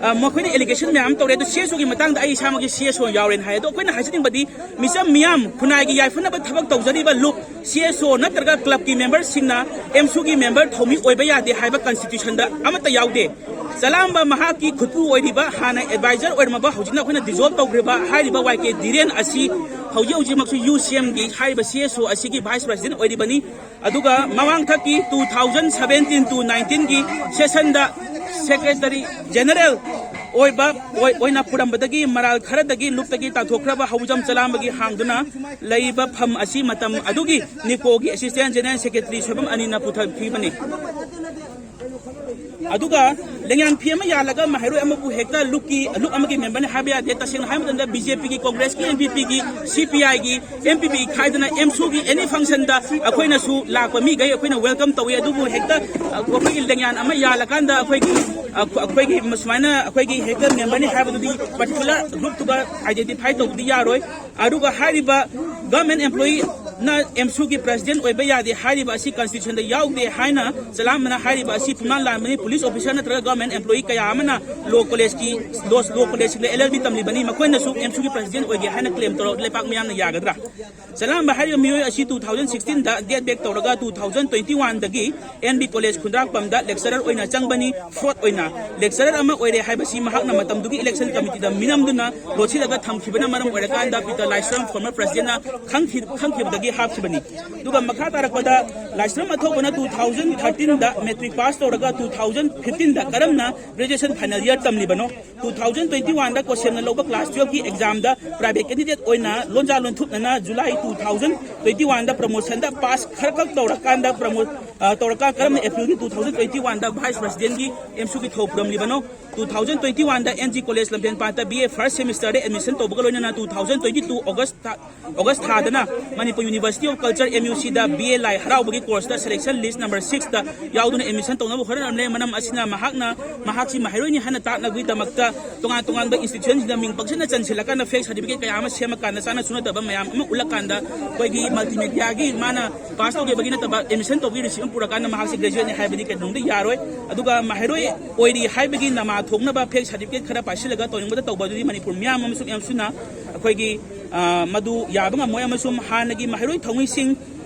ꯑ, ꯃꯈꯣꯏꯅ ꯑꯦꯂꯤꯒꯦꯁꯟ ꯃꯌꯥꯝ ꯑꯃ ꯇꯧꯔꯦ, ꯑꯗꯣ ꯁꯤ ꯑꯦꯁ ꯑꯣꯒꯤ ꯃꯇꯥꯡꯗ ꯑꯩ ꯏꯁꯥꯃꯛꯁꯦ ꯁꯤ ꯑꯦꯁ ꯑꯣ ꯌꯥꯎꯔꯦꯅ ꯍꯥꯏ꯫ ꯑꯗꯣ ꯑꯩꯈꯣꯏꯅ ꯍꯥꯏꯖꯅꯤꯡꯕꯗꯤ ꯃꯤꯆꯝ ꯃꯤꯌꯥꯝ ꯈꯨꯟꯅꯥꯏꯒꯤ ꯌꯥꯏꯐꯅꯕ ꯊꯕꯛ ꯇꯧꯖꯔꯤꯕ ꯂꯨꯞ ꯁꯤ ꯑꯦꯁ ꯑꯣ ꯅꯠꯇ꯭ꯔꯒ ꯀ꯭ꯂꯕꯀꯤ ꯃꯦꯝꯕꯔꯁꯤꯡꯅ ꯑꯦꯝꯁꯨꯒꯤ ꯃꯦꯝꯕꯔ ꯊꯧꯃꯤ ꯑꯣꯏꯕ ꯌꯥꯗꯦ ꯍꯥꯏꯕ ꯀꯟꯁꯇꯤꯇ꯭ꯌꯨꯁꯟꯗ ꯑꯃꯠꯇ ꯌꯥꯎꯗꯦ꯫ ꯆꯂꯥꯝꯕ ꯃꯍꯥꯛꯀꯤ ꯈꯨꯠꯄꯨ ꯑꯣꯏꯔꯤꯕ ꯍꯥꯟꯅ ꯑꯦꯗꯚꯥꯏꯖꯔ ꯑꯣꯏꯔꯝꯃꯕ ꯍꯧꯖꯤꯛꯅ ꯑꯩꯈꯣꯏꯅ ꯗꯤꯖꯣꯜꯕ ꯇꯧꯈ꯭ꯔꯤꯕ ꯍꯥꯏꯔꯤꯕ ꯋꯥꯏ ꯀꯦ ꯙꯤꯔꯦꯟ ꯑꯁꯤ ꯍꯧꯖꯤꯛ ꯍꯧꯖꯤꯛꯃꯛꯁꯨ ꯌꯨ ꯁꯤ ꯑꯦꯝꯒꯤ ꯍꯥꯏꯔꯤꯕ ꯁꯤ ꯑꯦꯁ ꯑꯣ ꯑꯁꯤꯒꯤ ꯚꯥꯏꯁ ꯄ꯭ꯔꯁꯤꯗꯦꯟ ꯑꯣꯏꯔꯤꯕꯅꯤ꯫ ꯑꯗꯨꯒ ꯃꯃꯥꯡꯊꯛꯀꯤ two thousand seventeen to nineteen ꯒꯤ ꯁꯦꯁꯟꯗ ꯁꯦꯀ꯭ꯔꯦꯇꯔꯤ ꯖꯦꯅꯔꯦꯜ ꯑꯣꯏꯕ ꯑꯣꯏ-, ꯑꯣꯏꯅ ꯄꯨꯔꯝꯕꯗꯒꯤ ꯃꯔꯥꯜ ꯈꯔꯗꯒꯤ ꯂꯨꯞꯇꯒꯤ ꯇꯥꯟꯊꯣꯛꯈ꯭ꯔꯕ ꯍꯧꯖꯝ ꯆꯂꯥꯝꯕꯒꯤ ꯍꯥꯡꯗꯨꯅ ꯂꯩꯔꯤꯕ ꯐꯝ ꯑꯁꯤ ꯃꯇꯝ ꯑꯗꯨꯒꯤ ꯅꯤꯀꯣꯒꯤ ꯑꯦꯁꯤꯁꯇꯦꯟ ꯖꯦꯅꯔꯦꯜ ꯁꯦꯀ꯭ꯔꯦꯇꯔꯤ ꯁꯣꯏꯕꯝ ꯑꯅꯤꯅ ꯄꯨꯊꯣꯛꯈꯤꯕꯅꯤ꯫ ꯑꯗꯨꯒ ꯂꯦꯡꯌꯥꯟ ꯐꯤ ꯑꯃ ꯌꯥꯜꯂꯒ ꯃꯍꯩꯔꯣꯏ ꯑꯃꯕꯨ ꯍꯦꯛꯇ ꯂꯨꯞꯀꯤ, ꯂꯨꯞ ꯑꯃꯒꯤ ꯃꯦꯝꯕꯔꯅꯤ ꯍꯥꯏꯕ ꯌꯥꯗꯦ꯫ ꯇꯁꯦꯡꯅ ꯍꯥꯏꯕ ꯃꯇꯝꯗ ꯕꯤ ꯖꯦ ꯄꯤꯒꯤ, ꯀꯣꯡꯒ꯭ꯔꯦꯁꯀꯤ, ꯑꯦꯟ ꯄꯤ ꯄꯤꯒꯤ, ꯁꯤ ꯄꯤ ꯑꯥꯏꯒꯤ, ꯑꯦꯝ ꯄꯤ ꯄꯤ ꯈꯥꯏꯗꯅ ꯑꯦꯝꯁꯨꯒꯤ ꯑꯦꯅꯤ ꯐꯪꯁꯟꯗ ꯑꯩꯈꯣꯏꯅꯁꯨ ꯂꯥꯛꯄ ꯃꯤꯈꯩ ꯑꯩꯈꯣꯏꯅ ꯋꯦꯜꯀꯝ ꯇꯧꯏ꯫ ꯑꯗꯨꯕꯨ ꯍꯦꯛꯇ, ꯑ, ꯑꯩꯈꯣꯏꯒꯤ ꯂꯦꯡꯌꯥꯟ ꯑꯃ ꯌꯥꯜꯂꯀꯥꯟꯗ ꯑꯩꯈꯣꯏꯒꯤ, ꯑ, ꯑꯩꯈꯣꯏꯒꯤ ꯁꯨꯃꯥꯏꯅ ꯑꯩꯈꯣꯏꯒꯤ ꯍꯦꯛꯇ ꯃꯦꯝꯕꯔꯅꯤ ꯍꯥꯏꯕꯗꯨꯗꯤ ꯄꯥꯔꯇꯤꯀꯨꯂꯔ ꯒ꯭ꯔꯨꯞꯇꯨꯒ ꯑꯥꯏꯗꯦꯟꯇꯤꯐꯥꯏ ꯇꯧꯕꯗꯤ ꯌꯥꯔꯣꯏ꯫ ꯑꯗꯨꯒ ꯍꯥꯏꯔꯤꯕ ꯒꯚꯔꯟꯃꯦꯟ ꯑꯦꯝꯄ꯭ꯂꯣꯌꯤ ꯅ ꯑꯦꯝꯁꯨꯒꯤ ꯄ꯭ꯔꯦꯁꯤꯗꯦꯟ ꯑꯣꯏꯕ ꯌꯥꯗꯦ ꯍꯥꯏꯔꯤꯕ ꯑꯁꯤ ꯀꯟꯁꯇꯤꯇ꯭ꯌꯨꯁꯟꯗ ꯌꯥꯎꯗꯦ ꯍꯥꯏꯅ ꯆꯂꯥꯝꯕꯅ ꯍꯥꯏꯔꯤꯕ ꯑꯁꯤ ꯄꯨꯡꯂꯥꯟ ꯂꯥꯟꯕꯅꯤ꯫ ꯄꯨꯂꯤꯁ ꯑꯣꯐꯤꯁꯥꯔ ꯅꯠꯇ꯭ꯔꯒ ꯒꯚꯔꯟꯃꯦꯟ ꯑꯦꯝꯄ꯭ꯂꯣꯌꯤ ꯀꯌꯥ ꯑꯃꯅ ꯂꯣ ꯀꯣꯂꯦꯖꯀꯤ, ꯂꯣ, ꯂꯣ ꯀꯣꯂꯦꯖꯁꯤꯡꯗ ꯑꯦꯜ ꯑꯦꯜ ꯕꯤ ꯇꯝꯂꯤꯕꯅꯤ, ꯃꯈꯣꯏꯅꯁꯨ ꯑꯦꯝꯁꯨꯒꯤ ꯄ꯭ꯔꯦꯁꯤꯗꯦꯟ ꯑꯣꯏꯒꯦ ꯍꯥꯏꯅ ꯀ꯭ꯂꯦꯝ ꯇꯧꯔ ꯂꯩꯄꯥꯛ ꯃꯤꯌꯥꯝꯅ ꯌꯥꯒꯗ꯭ꯔꯥ? ꯆꯂꯥꯝꯕ ꯍꯥꯏꯔꯤꯕ ꯃꯤꯑꯣꯏ ꯑꯁꯤ ꯇꯨ ꯊꯥꯎꯖꯟ ꯁꯤꯛꯁꯇꯤꯟꯗ ꯗꯦꯠ ꯕꯦꯛ ꯇꯧꯔꯒ ꯇꯨ ꯊꯥꯎꯖꯟ ꯇ꯭ꯋꯦꯟꯇꯤ ꯋꯥꯟꯗꯒꯤ ꯑꯦꯟ ꯕꯤ ꯀꯣꯂꯦꯖ ꯈꯨꯟꯗ꯭ꯔꯥꯛꯄꯝꯗ ꯂꯦꯛꯆꯔꯔ ꯑꯣꯏꯅ ꯆꯪꯕꯅꯤ꯫ ꯐ꯭ꯔꯣꯗ ꯑꯣꯏꯅ ꯂꯦꯛꯆꯔꯔ ꯑꯃ ꯑꯣꯏꯔꯦ ꯍꯥꯏꯕꯁꯤ ꯃꯍꯥꯛꯅ ꯃꯇꯝꯗꯨꯒꯤ ꯏꯂꯦꯛꯁꯟ ꯀꯃꯤꯇꯤꯗ ꯃꯤꯅꯝꯗꯨꯅ ꯂꯣꯠꯁꯤꯜꯂꯒ ꯊꯝꯈꯤꯕꯅ ꯃꯔꯝ ꯑꯣꯏꯔꯀꯥꯟꯗ ꯄꯤꯇꯔ ꯂꯥꯏꯁ꯭ꯔꯝ, ꯐꯣꯔꯃꯔ ꯄ꯭ꯔꯦꯁꯤꯗꯦꯟꯠꯅ ꯈꯪꯈꯤ-, ꯈꯪꯈꯤꯕꯗꯒꯤ ꯍꯥꯞꯈꯤꯕꯅꯤ꯫ ꯑꯗꯨꯒ ꯃꯈꯥ ꯇꯥꯔꯛꯄꯗ ꯂꯥꯏꯁ꯭ꯔꯝ ꯑꯊꯧꯕꯅ ꯇꯨ ꯊꯥꯎꯖꯟ ꯊꯥꯔꯇꯤꯟꯗ ꯃꯦꯇ꯭ꯔꯤꯛ ꯄꯥꯁ ꯇꯧꯔꯒ ꯇꯨ ꯊꯥꯎꯖꯟ ꯐꯤꯐꯇꯤꯟꯗ ꯀꯔꯝꯅ ꯒ꯭ꯔꯦꯖꯨꯑꯦꯁꯟ ꯐꯥꯏꯅꯦꯜ ꯏꯌꯔ ꯇꯝꯂꯤꯕꯅꯣ? ꯇꯨ ꯊꯥꯎꯖꯟ ꯇ꯭ꯋꯦꯟꯇꯤ ꯋꯥꯟꯗ ꯀꯣꯁꯦꯝꯅ ꯂꯧꯕ ꯀ꯭ꯂꯥꯁ ꯇꯨꯌꯦꯜꯐꯀꯤ ꯑꯦꯛꯖꯥꯝꯗ ꯄ꯭ꯔꯥꯏꯚꯦꯠ ꯀꯦꯟꯗꯤꯗꯦꯠ ꯑꯣꯏꯅ ꯂꯣꯟꯖꯥ ꯂꯣꯟꯊꯨꯞꯅꯅ ꯖꯨꯂꯥꯏ ꯇꯨ ꯊꯥꯎꯖꯟ ꯇ꯭ꯋꯦꯟꯇꯤ ꯋꯥꯟꯗ ꯄ꯭ꯔꯃꯣꯁꯟꯗ ꯄꯥꯁ ꯈꯔꯈꯛ ꯇꯧꯔꯀꯥꯟꯗ ꯄ꯭ꯔꯃꯣ-, ꯑ, ꯇꯧꯔꯀꯥꯟ ꯀꯔꯝꯅ ꯑꯦꯄ꯭ꯔꯤꯜꯒꯤ ꯇꯨ ꯊꯥꯎꯖꯟ ꯇ꯭ꯋꯦꯟꯇꯤ ꯋꯥꯟꯗ ꯚꯥꯏꯁ ꯄ꯭ꯔꯦꯁꯤꯗꯦꯟꯠꯀꯤ ꯑꯦꯝꯁꯨꯒꯤ ꯊꯧ ꯄꯨꯔꯝꯂꯤꯕꯅꯣ? ꯇꯨ ꯊꯥꯎꯖꯟ ꯇ꯭ꯋꯦꯟꯇꯤ ꯋꯥꯟꯗ ꯑꯦꯟ ꯖꯤ ꯀꯣꯂꯦꯖ ꯂꯝꯐꯦꯟꯄꯥꯠꯇ ꯕꯤ ꯑꯦ ꯐꯥꯔꯁ ꯁꯦꯃꯤꯁꯇꯔꯗ ꯑꯦꯗꯃꯤꯁꯟ ꯇꯧꯕꯒ ꯂꯣꯏꯅꯅ two thousand twenty two August ꯊꯥ, ꯑꯣꯒꯁ ꯊꯥꯗꯅ Manipur university of culture, M U ꯁꯤꯗ ꯕꯤ ꯑꯦ ꯂꯥꯏ ꯍꯔꯥꯎꯕꯒꯤ ꯀꯣꯔꯁꯇ ꯁꯦꯂꯦꯛꯁꯟ ꯂꯤꯁ ꯅꯝꯕꯔ ꯁꯤꯛꯁꯇ ꯌꯥꯎꯗꯨꯅ ꯑꯦꯗꯃꯤꯁꯟ ꯇꯧꯅꯕ ꯍꯣꯠꯅꯔꯝꯂꯦ꯫ ꯃꯔꯝ ꯑꯁꯤꯅ ꯃꯍꯥꯛꯅ, ꯃꯍꯥꯛꯁꯤ ꯃꯍꯩꯔꯣꯏꯅꯤ ꯍꯥꯏꯅ ꯇꯥꯛꯅꯕꯒꯤꯗꯃꯛꯇ ꯇꯣꯉꯥꯟ ꯇꯣꯉꯥꯟꯕ ꯏꯟꯁꯇꯤꯇ꯭ꯌꯨꯁꯟꯁꯤꯡꯗ ꯃꯤꯡ ꯄꯪꯆꯟꯗ ꯆꯟꯁꯤꯜꯂꯀꯥꯟꯗ ꯐꯦꯛ ꯁꯥꯔꯇꯤꯐꯤꯀꯦꯠ ꯀꯌꯥ ꯑꯃ ꯁꯦꯝꯃꯀꯥꯟꯗ ꯆꯥꯅ ꯁꯨꯅꯗꯕ ꯃꯌꯥꯝ ꯑꯃ ꯎꯠꯂꯀꯥꯟꯗ ꯑꯩꯈꯣꯏꯒꯤ ꯃꯜꯇꯤꯃꯦꯗꯤꯌꯥꯒꯤ ꯃꯥꯅ ꯄꯥꯁ ꯇꯧꯈꯤꯕꯒꯤ ꯅꯠꯇꯕ ꯑꯦꯗꯃꯤꯁꯟ ꯇꯧꯕꯒꯤ ꯔꯤꯁꯤꯠ ꯑꯃ ꯄꯨꯔꯀꯥꯟꯗ ꯃꯍꯥꯛꯁꯦ ꯒ꯭ꯔꯦꯖꯨꯑꯦꯠꯅꯤ ꯍꯥꯏꯕꯗꯤ ꯀꯩꯗꯧꯅꯨꯡꯗ ꯌꯥꯔꯣꯏ꯫ ꯑꯗꯨꯒ ꯃꯍꯩꯔꯣꯏ ꯑꯣꯏꯔꯤ ꯍꯥꯏꯕꯒꯤ ꯅꯃꯥ ꯊꯣꯛꯅꯕ ꯐꯦꯛ ꯁꯥꯔꯇꯤꯐꯤꯀꯦꯠ ꯈꯔ ꯄꯥꯏꯁꯤꯜꯂꯒ ꯇꯧꯅꯤꯡꯕꯗ ꯇꯧꯕ ꯑꯗꯨꯗꯤ ꯃꯅꯤꯄꯨꯔ ꯃꯤꯌꯥꯝ ꯑꯃꯁꯨꯡ ꯌꯥꯝꯁꯨꯅ ꯑꯩꯈꯣꯏꯒꯤ, ꯑ, ꯃꯗꯨ ꯌꯥꯕ ꯉꯝꯃꯣꯏ ꯑꯃꯁꯨꯡ ꯍꯥꯟꯅꯒꯤ ꯃꯍꯩꯔꯣꯏ ꯊꯧꯃꯤꯁꯤꯡ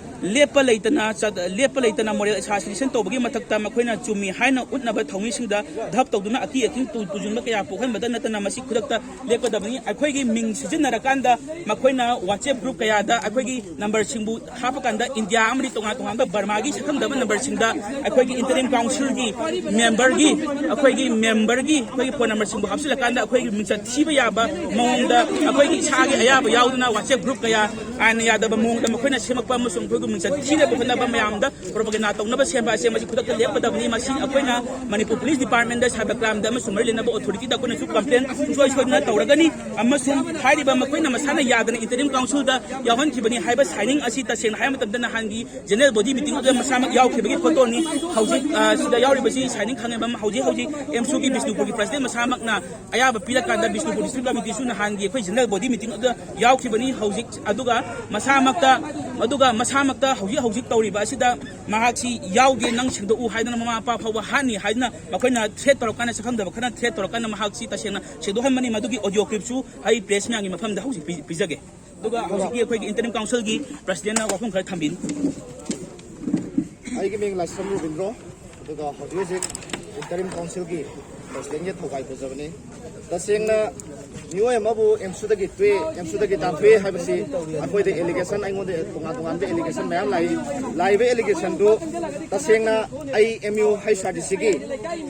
ꯂꯦꯞꯄ ꯂꯩꯇꯅ ꯆꯠ-, ꯂꯦꯞꯄ ꯂꯩꯇꯅ ꯃꯣꯔꯦꯜ ꯑꯦꯁꯥꯁꯤꯅꯦꯁꯟ ꯇꯧꯕꯒꯤ ꯃꯊꯛꯇ ꯃꯈꯣꯏꯅ ꯆꯨꯝꯃꯤ ꯍꯥꯏꯅ ꯎꯠꯅꯕ ꯊꯧꯃꯤꯁꯤꯡꯗ ꯙꯞ ꯇꯧꯗꯨꯅ ꯑꯀꯤ ꯑꯈꯤꯡ ꯇꯨ-, ꯇꯨꯖꯨꯡꯕ ꯀꯌꯥ ꯄꯣꯛꯍꯟꯕꯗ ꯅꯠꯇꯅ ꯃꯁꯤ ꯈꯨꯗꯛꯇ ꯂꯦꯞꯀꯗꯕꯅꯤ꯫ ꯑꯩꯈꯣꯏꯒꯤ ꯃꯤꯡ ꯁꯤꯖꯤꯟꯅꯔꯀꯥꯟꯗ ꯃꯈꯣꯏꯅ WhatsApp group ꯀꯌꯥꯗ ꯑꯩꯈꯣꯏꯒꯤ ꯅꯝꯕꯔꯁꯤꯡꯕꯨ ꯍꯥꯞꯄꯀꯥꯟꯗ ꯏꯟꯗꯤꯌꯥ ꯑꯃꯗꯤ ꯇꯣꯉꯥꯟ ꯇꯣꯉꯥꯟꯕ ꯕꯔꯃꯥꯒꯤ ꯁꯛꯈꯪꯗꯕ ꯅꯝꯕꯔꯁꯤꯡꯗ ꯑꯩꯈꯣꯏꯒꯤ ꯏꯟꯇꯔꯤꯝ ꯀꯥꯎꯟꯁꯤꯜꯒꯤ ꯃꯦꯝꯕꯔꯒꯤ, ꯑꯩꯈꯣꯏꯒꯤ ꯃꯦꯝꯕꯔꯒꯤ ꯑꯩꯈꯣꯏꯒꯤ ꯐꯣꯟ ꯅꯝꯕꯔꯁꯤꯡꯕꯨ ꯍꯥꯞꯆꯤꯜꯂꯀꯥꯟꯗ ꯑꯩꯈꯣꯏꯒꯤ ꯃꯤꯡꯆꯠ ꯊꯤꯕ ꯌꯥꯕ ꯃꯑꯣꯡꯗ ꯑꯩꯈꯣꯏꯒꯤ ꯏꯁꯥꯒꯤ ꯑꯌꯥꯕ ꯌꯥꯎꯗꯅ WhatsApp group ꯀꯌꯥ ꯑꯥꯏꯟꯅ ꯌꯥꯗꯕ ꯃꯑꯣꯡꯗ ꯃꯈꯣꯏꯅ ꯁꯦꯝꯃꯛꯄ ꯑꯃꯁꯨꯡ ꯑꯩꯈꯣꯏꯒꯤ ꯊꯤꯅꯕ ꯍꯣꯠꯅꯕ ꯃꯌꯥꯝꯗ ꯄ꯭ꯔꯣꯄꯒꯦꯟꯗꯥ ꯇꯧꯅꯕ ꯁꯦꯝꯕ ꯑꯁꯦ ꯃꯁꯤ ꯈꯨꯗꯛꯇ ꯂꯦꯞꯀꯗꯕꯅꯤ꯫ ꯃꯁꯤ ꯑꯩꯈꯣꯏꯅ ꯃꯅꯤꯄꯨꯔ ꯄꯨꯂꯤꯁ ꯗꯤꯄꯥꯔꯠꯃꯦꯟꯗ, ꯁꯥꯏꯕꯔ ꯀ꯭ꯔꯥꯏꯝꯗ ꯑꯃꯁꯨꯡ ꯃꯔꯤ ꯂꯩꯅꯕ ꯑꯣꯊꯣꯔꯤꯇꯤꯗ ꯑꯩꯈꯣꯏꯅꯁꯨ ꯀꯝꯄ꯭ꯂꯦꯟ ꯁꯨꯡꯁꯣꯏ ꯁꯣꯏꯗꯅ ꯇꯧꯔꯒꯅꯤ꯫ ꯑꯃꯁꯨꯡ ꯍꯥꯏꯔꯤꯕ ꯃꯈꯣꯏꯅ ꯃꯁꯥꯅ ꯌꯥꯗꯅ ꯏꯟꯇꯔꯤꯝ ꯀꯥꯎꯟꯁꯤꯜꯗ ꯌꯥꯎꯍꯟꯈꯤꯕꯅꯤ ꯍꯥꯏꯕ ꯁꯥꯏꯅꯤꯡ ꯑꯁꯤ ꯇꯁꯦꯡꯅ ꯍꯥꯏꯕ ꯃꯇꯝꯗ ꯅꯍꯥꯟꯒꯤ ꯖꯦꯅꯔꯦꯜ ꯕꯣꯗꯤ ꯃꯤꯇꯤꯡ ꯑꯗꯨꯗ ꯃꯁꯥꯃꯛ ꯌꯥꯎꯈꯤꯕꯒꯤ ꯐꯣꯇꯣꯅꯤ꯫ ꯍꯧꯖꯤꯛ, ꯑ, ꯁꯤꯗ ꯌꯥꯎꯔꯤꯕꯁꯤ ꯁꯥꯏꯅꯤꯡ ꯈꯥꯉꯦꯝꯕꯝ, ꯍꯧꯖꯤꯛ ꯍꯧꯖꯤꯛ ꯑꯦꯝꯁꯨꯒꯤ ꯕꯤꯁꯅꯨꯄꯨꯔꯒꯤ ꯄ꯭ꯔꯁꯤꯗꯦꯟ ꯃꯁꯥꯃꯛꯅ ꯑꯌꯥꯕ ꯄꯤꯔꯀꯥꯟꯗ ꯕꯤꯁꯅꯨꯄꯨꯔ ꯗꯤꯁꯇ꯭ꯔꯤꯛ ꯀꯃꯤꯇꯤꯁꯨ ꯅꯍꯥꯟꯒꯤ ꯑꯩꯈꯣꯏ ꯖꯦꯅꯔꯦꯜ ꯕꯣꯗꯤ ꯃꯤꯇꯤꯡ ꯑꯗꯨꯗ ꯌꯥꯎꯈꯤꯕꯅꯤ꯫ ꯍꯧꯖꯤꯛ ꯑꯗꯨꯒ ꯃꯁꯥꯃꯛꯇ, ꯑꯗꯨꯒ ꯃꯁꯥꯃꯛꯇ ꯍꯧꯖꯤꯛ ꯍꯧꯖꯤꯛ ꯇꯧꯔꯤꯕ ꯑꯁꯤꯗ ꯃꯍꯥꯛꯁꯤ ꯌꯥꯎꯗꯦ, ꯅꯪ ꯁꯦꯡꯗꯣꯛꯎ ꯍꯥꯏꯗꯅ ꯃꯃꯥ ꯃꯄꯥ ꯐꯥꯎꯕ ꯍꯥꯠꯅꯤ ꯍꯥꯏꯗꯅ ꯃꯈꯣꯏꯅ ꯊ꯭ꯔꯦꯠ ꯇꯧꯔꯀꯥꯟꯗ, ꯁꯛꯈꯪꯗꯕ ꯈꯔꯅ ꯊ꯭ꯔꯦꯠ ꯇꯧꯔꯀꯥꯟꯗ ꯃꯍꯥꯛꯁꯤ ꯇꯁꯦꯡꯅ ꯁꯦꯡꯗꯣꯛꯍꯟꯕꯅꯤ꯫ ꯃꯗꯨꯒꯤ ꯑꯣꯗꯤꯑꯣ ꯀ꯭ꯂꯤꯞꯁꯨ ꯑꯩ ꯄ꯭ꯔꯦꯁ ꯃꯌꯥꯝꯒꯤ ꯃꯐꯝꯗ ꯍꯧꯖꯤꯛ ꯄꯤ-, ꯄꯤꯖꯒꯦ꯫ ꯑꯗꯨꯒ ꯍꯧꯖꯤꯛꯀꯤ ꯑꯩꯈꯣꯏꯒꯤ ꯏꯟꯇꯔꯤꯝ ꯀꯥꯎꯟꯁꯤꯜꯒꯤ ꯄ꯭ꯔꯁꯤꯗꯦꯟꯅ ꯋꯥꯐꯝ ꯈꯔ ꯊꯝꯕꯤꯅꯤ꯫ ꯑꯩꯒꯤ ꯃꯤꯡ ꯂꯥꯏꯁ꯭ꯔꯝ ꯔꯣꯕꯤꯟꯗ꯭ꯔꯣ, ꯑꯗꯨꯒ ꯍꯧꯖꯤꯛ ꯍꯧꯖꯤꯛ ꯏꯟꯇꯔꯤꯝ ꯀꯥꯎꯟꯁꯤꯜꯒꯤ ꯄ꯭ꯔꯁꯤꯗꯦꯟꯒꯤ ꯊꯧꯒꯥꯏ ꯄꯨꯖꯕꯅꯤ꯫ ꯇꯁꯦꯡꯅ ꯃꯤꯑꯣꯏ ꯑꯃꯕꯨ ꯑꯦꯝꯁꯨꯗꯒꯤ ꯇꯣꯛꯑꯦ, ꯑꯦꯝꯁꯨꯗꯒꯤ ꯇꯥꯟꯊꯣꯛꯑꯦ ꯍꯥꯏꯕꯁꯤ ꯑꯩꯈꯣꯏꯗ ꯑꯦꯂꯤꯒꯦꯁꯟ, ꯑꯩꯉꯣꯟꯗ ꯇꯣꯉꯥꯟ ꯇꯣꯉꯥꯟꯕ ꯑꯦꯂꯤꯒꯦꯁꯟ ꯃꯌꯥꯝ ꯂꯥꯛꯏ꯫ ꯂꯥꯛꯏꯕ ꯑꯦꯂꯤꯒꯦꯁꯟꯗꯨ ꯇꯁꯦꯡꯅ ꯑꯩ M U H R D ꯁꯤꯒꯤ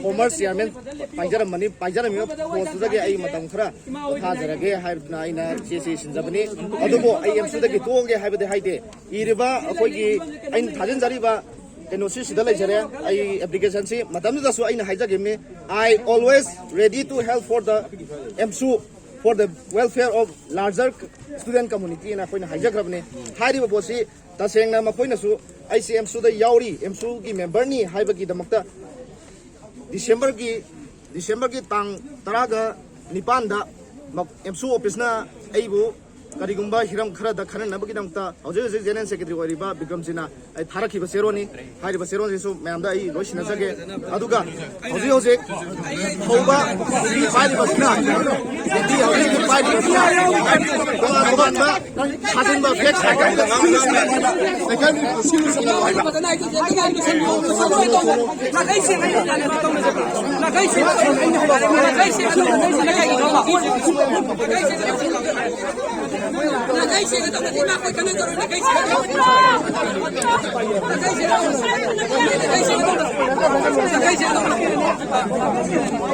ꯐꯣꯔꯃꯔ ꯆꯤꯌꯥꯔꯃꯦꯟ ꯄꯥꯏꯖꯔꯝꯕꯅꯤ, ꯄꯥꯏꯖꯔꯝꯃꯤꯕ ꯄꯣꯁꯇꯨꯗꯒꯤ ꯑꯩ ꯃꯇꯝ ꯈꯔ ꯄꯣꯊꯥꯖꯔꯒꯦ ꯍꯥꯏꯗꯨꯅ ꯑꯩꯅ ꯆꯦ ꯆꯦ ꯁꯤꯟꯖꯕꯅꯤ꯫ ꯑꯗꯨꯕꯨ ꯑꯩ ꯑꯦꯝꯁꯨꯗꯒꯤ ꯇꯣꯛꯑꯒꯦ ꯍꯥꯏꯕꯗꯤ ꯍꯥꯏꯗꯦ꯫ ꯏꯔꯤꯕ ꯑꯩꯈꯣꯏꯒꯤ ꯑꯩꯅ ꯊꯥꯖꯤꯟꯖꯔꯤꯕ ꯀꯩꯅꯣꯁꯤ ꯁꯤꯗ ꯂꯩꯖꯔꯦ꯫ ꯑꯩ ꯑꯦꯄ꯭ꯂꯤꯀꯦꯁꯟꯁꯤ ꯃꯇꯝꯗꯨꯗꯁꯨ ꯑꯩꯅ ꯍꯥꯏꯖꯈꯤꯕꯅꯤ, "I always ready to help for the ꯑꯦꯝꯁꯨ, for the welfare of larger student community" ꯍꯥꯏꯅ ꯑꯩꯈꯣꯏꯅ ꯍꯥꯏꯖꯈ꯭ꯔꯕꯅꯤ꯫ ꯍꯥꯏꯔꯤꯕ ꯄꯣꯠꯁꯤ ꯇꯁꯦꯡꯅ ꯃꯈꯣꯏꯅꯁꯨ ꯑꯩꯁꯦ ꯑꯦꯝꯁꯨꯗ ꯌꯥꯎꯔꯤ, ꯑꯦꯝꯁꯨꯒꯤ ꯃꯦꯝꯕꯔꯅꯤ ꯍꯥꯏꯕꯒꯤꯗꯃꯛꯇ ꯗꯤꯁꯦꯝꯕꯔꯒꯤ, ꯗꯤꯁꯦꯝꯕꯔꯒꯤ ꯇꯥꯡ ꯇꯔꯥꯒ ꯅꯤꯄꯥꯟꯗ ꯃ-, ꯑꯦꯝꯁꯨ ꯑꯣꯐꯤꯁꯅ ꯑꯩꯕꯨ ꯀꯔꯤꯒꯨꯝꯕ ꯍꯤꯔꯝ ꯈꯔꯗ ꯈꯟꯅꯅꯕꯒꯤꯗꯃꯛꯇ ꯍꯧꯖꯤꯛ ꯍꯧꯖꯤꯛ ꯖꯦꯅꯔꯦꯜ ꯁꯦꯀ꯭ꯔꯦꯇꯔꯤ ꯑꯣꯏꯔꯤꯕ ꯕꯤꯀ꯭ꯔꯝꯖꯤꯅ ꯑꯩ ꯊꯥꯔꯛꯈꯤꯕ ꯆꯦꯔꯣꯜꯅꯤ꯫ ꯍꯥꯏꯔꯤꯕ ꯆꯦꯔꯣꯜꯁꯤꯁꯨ ꯃꯌꯥꯝꯗ ꯑꯩ ꯂꯣꯏ ꯁꯤꯟꯅꯖꯒꯦ꯫ ꯑꯗꯨꯒ ꯍꯧꯖꯤꯛ ꯍꯧꯖꯤꯛ ꯍꯧꯕ ꯅꯨꯄꯤ ꯄꯥꯏꯔꯤꯕꯁꯤꯅ, ꯅꯨꯄꯤ ꯍꯧꯖꯤꯛ ꯍꯧꯖꯤꯛ ꯄꯥꯏꯔꯤꯕꯁꯤꯅ ꯇꯣꯉꯥꯟ ꯇꯣꯉꯥꯟꯕ ꯊꯥꯖꯤꯟꯕ ꯐꯦꯛ ꯁꯥꯏꯀꯜꯗ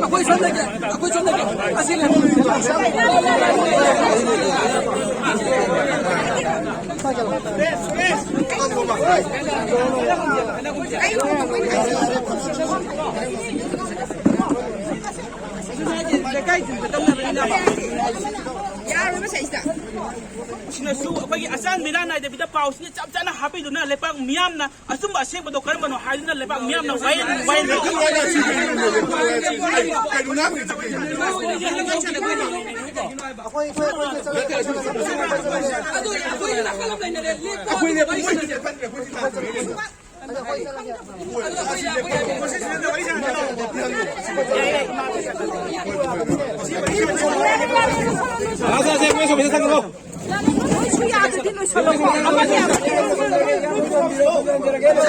ꯑꯩꯈꯣꯏ ꯁꯣꯝꯗꯒꯤ, ꯑꯩꯈꯣꯏ ꯁꯣꯝꯗꯒꯤ ꯑꯁꯤ ꯂꯩ꯫ ꯁꯤꯅꯁꯨ ꯑꯩꯈꯣꯏꯒꯤ ꯑꯆꯥꯟ ꯃꯤꯔꯥ ꯅꯥꯏꯗꯕꯤꯗ ꯄꯥꯎꯁꯤꯅ ꯆꯞ ꯆꯥꯅ ꯍꯥꯞꯄꯤꯗꯨꯅ ꯂꯩꯄꯥꯛ ꯃꯤꯌꯥꯝꯅ ꯑꯆꯨꯝꯕ ꯑꯁꯦꯡꯕꯗꯣ ꯀꯔꯝꯕꯅꯣ ꯍꯥꯏꯗꯨꯅ ꯂꯩꯕꯥꯛ ꯃꯤꯌꯥꯝꯅ ꯋꯥꯌꯦꯜ ꯋꯥꯌꯦꯜ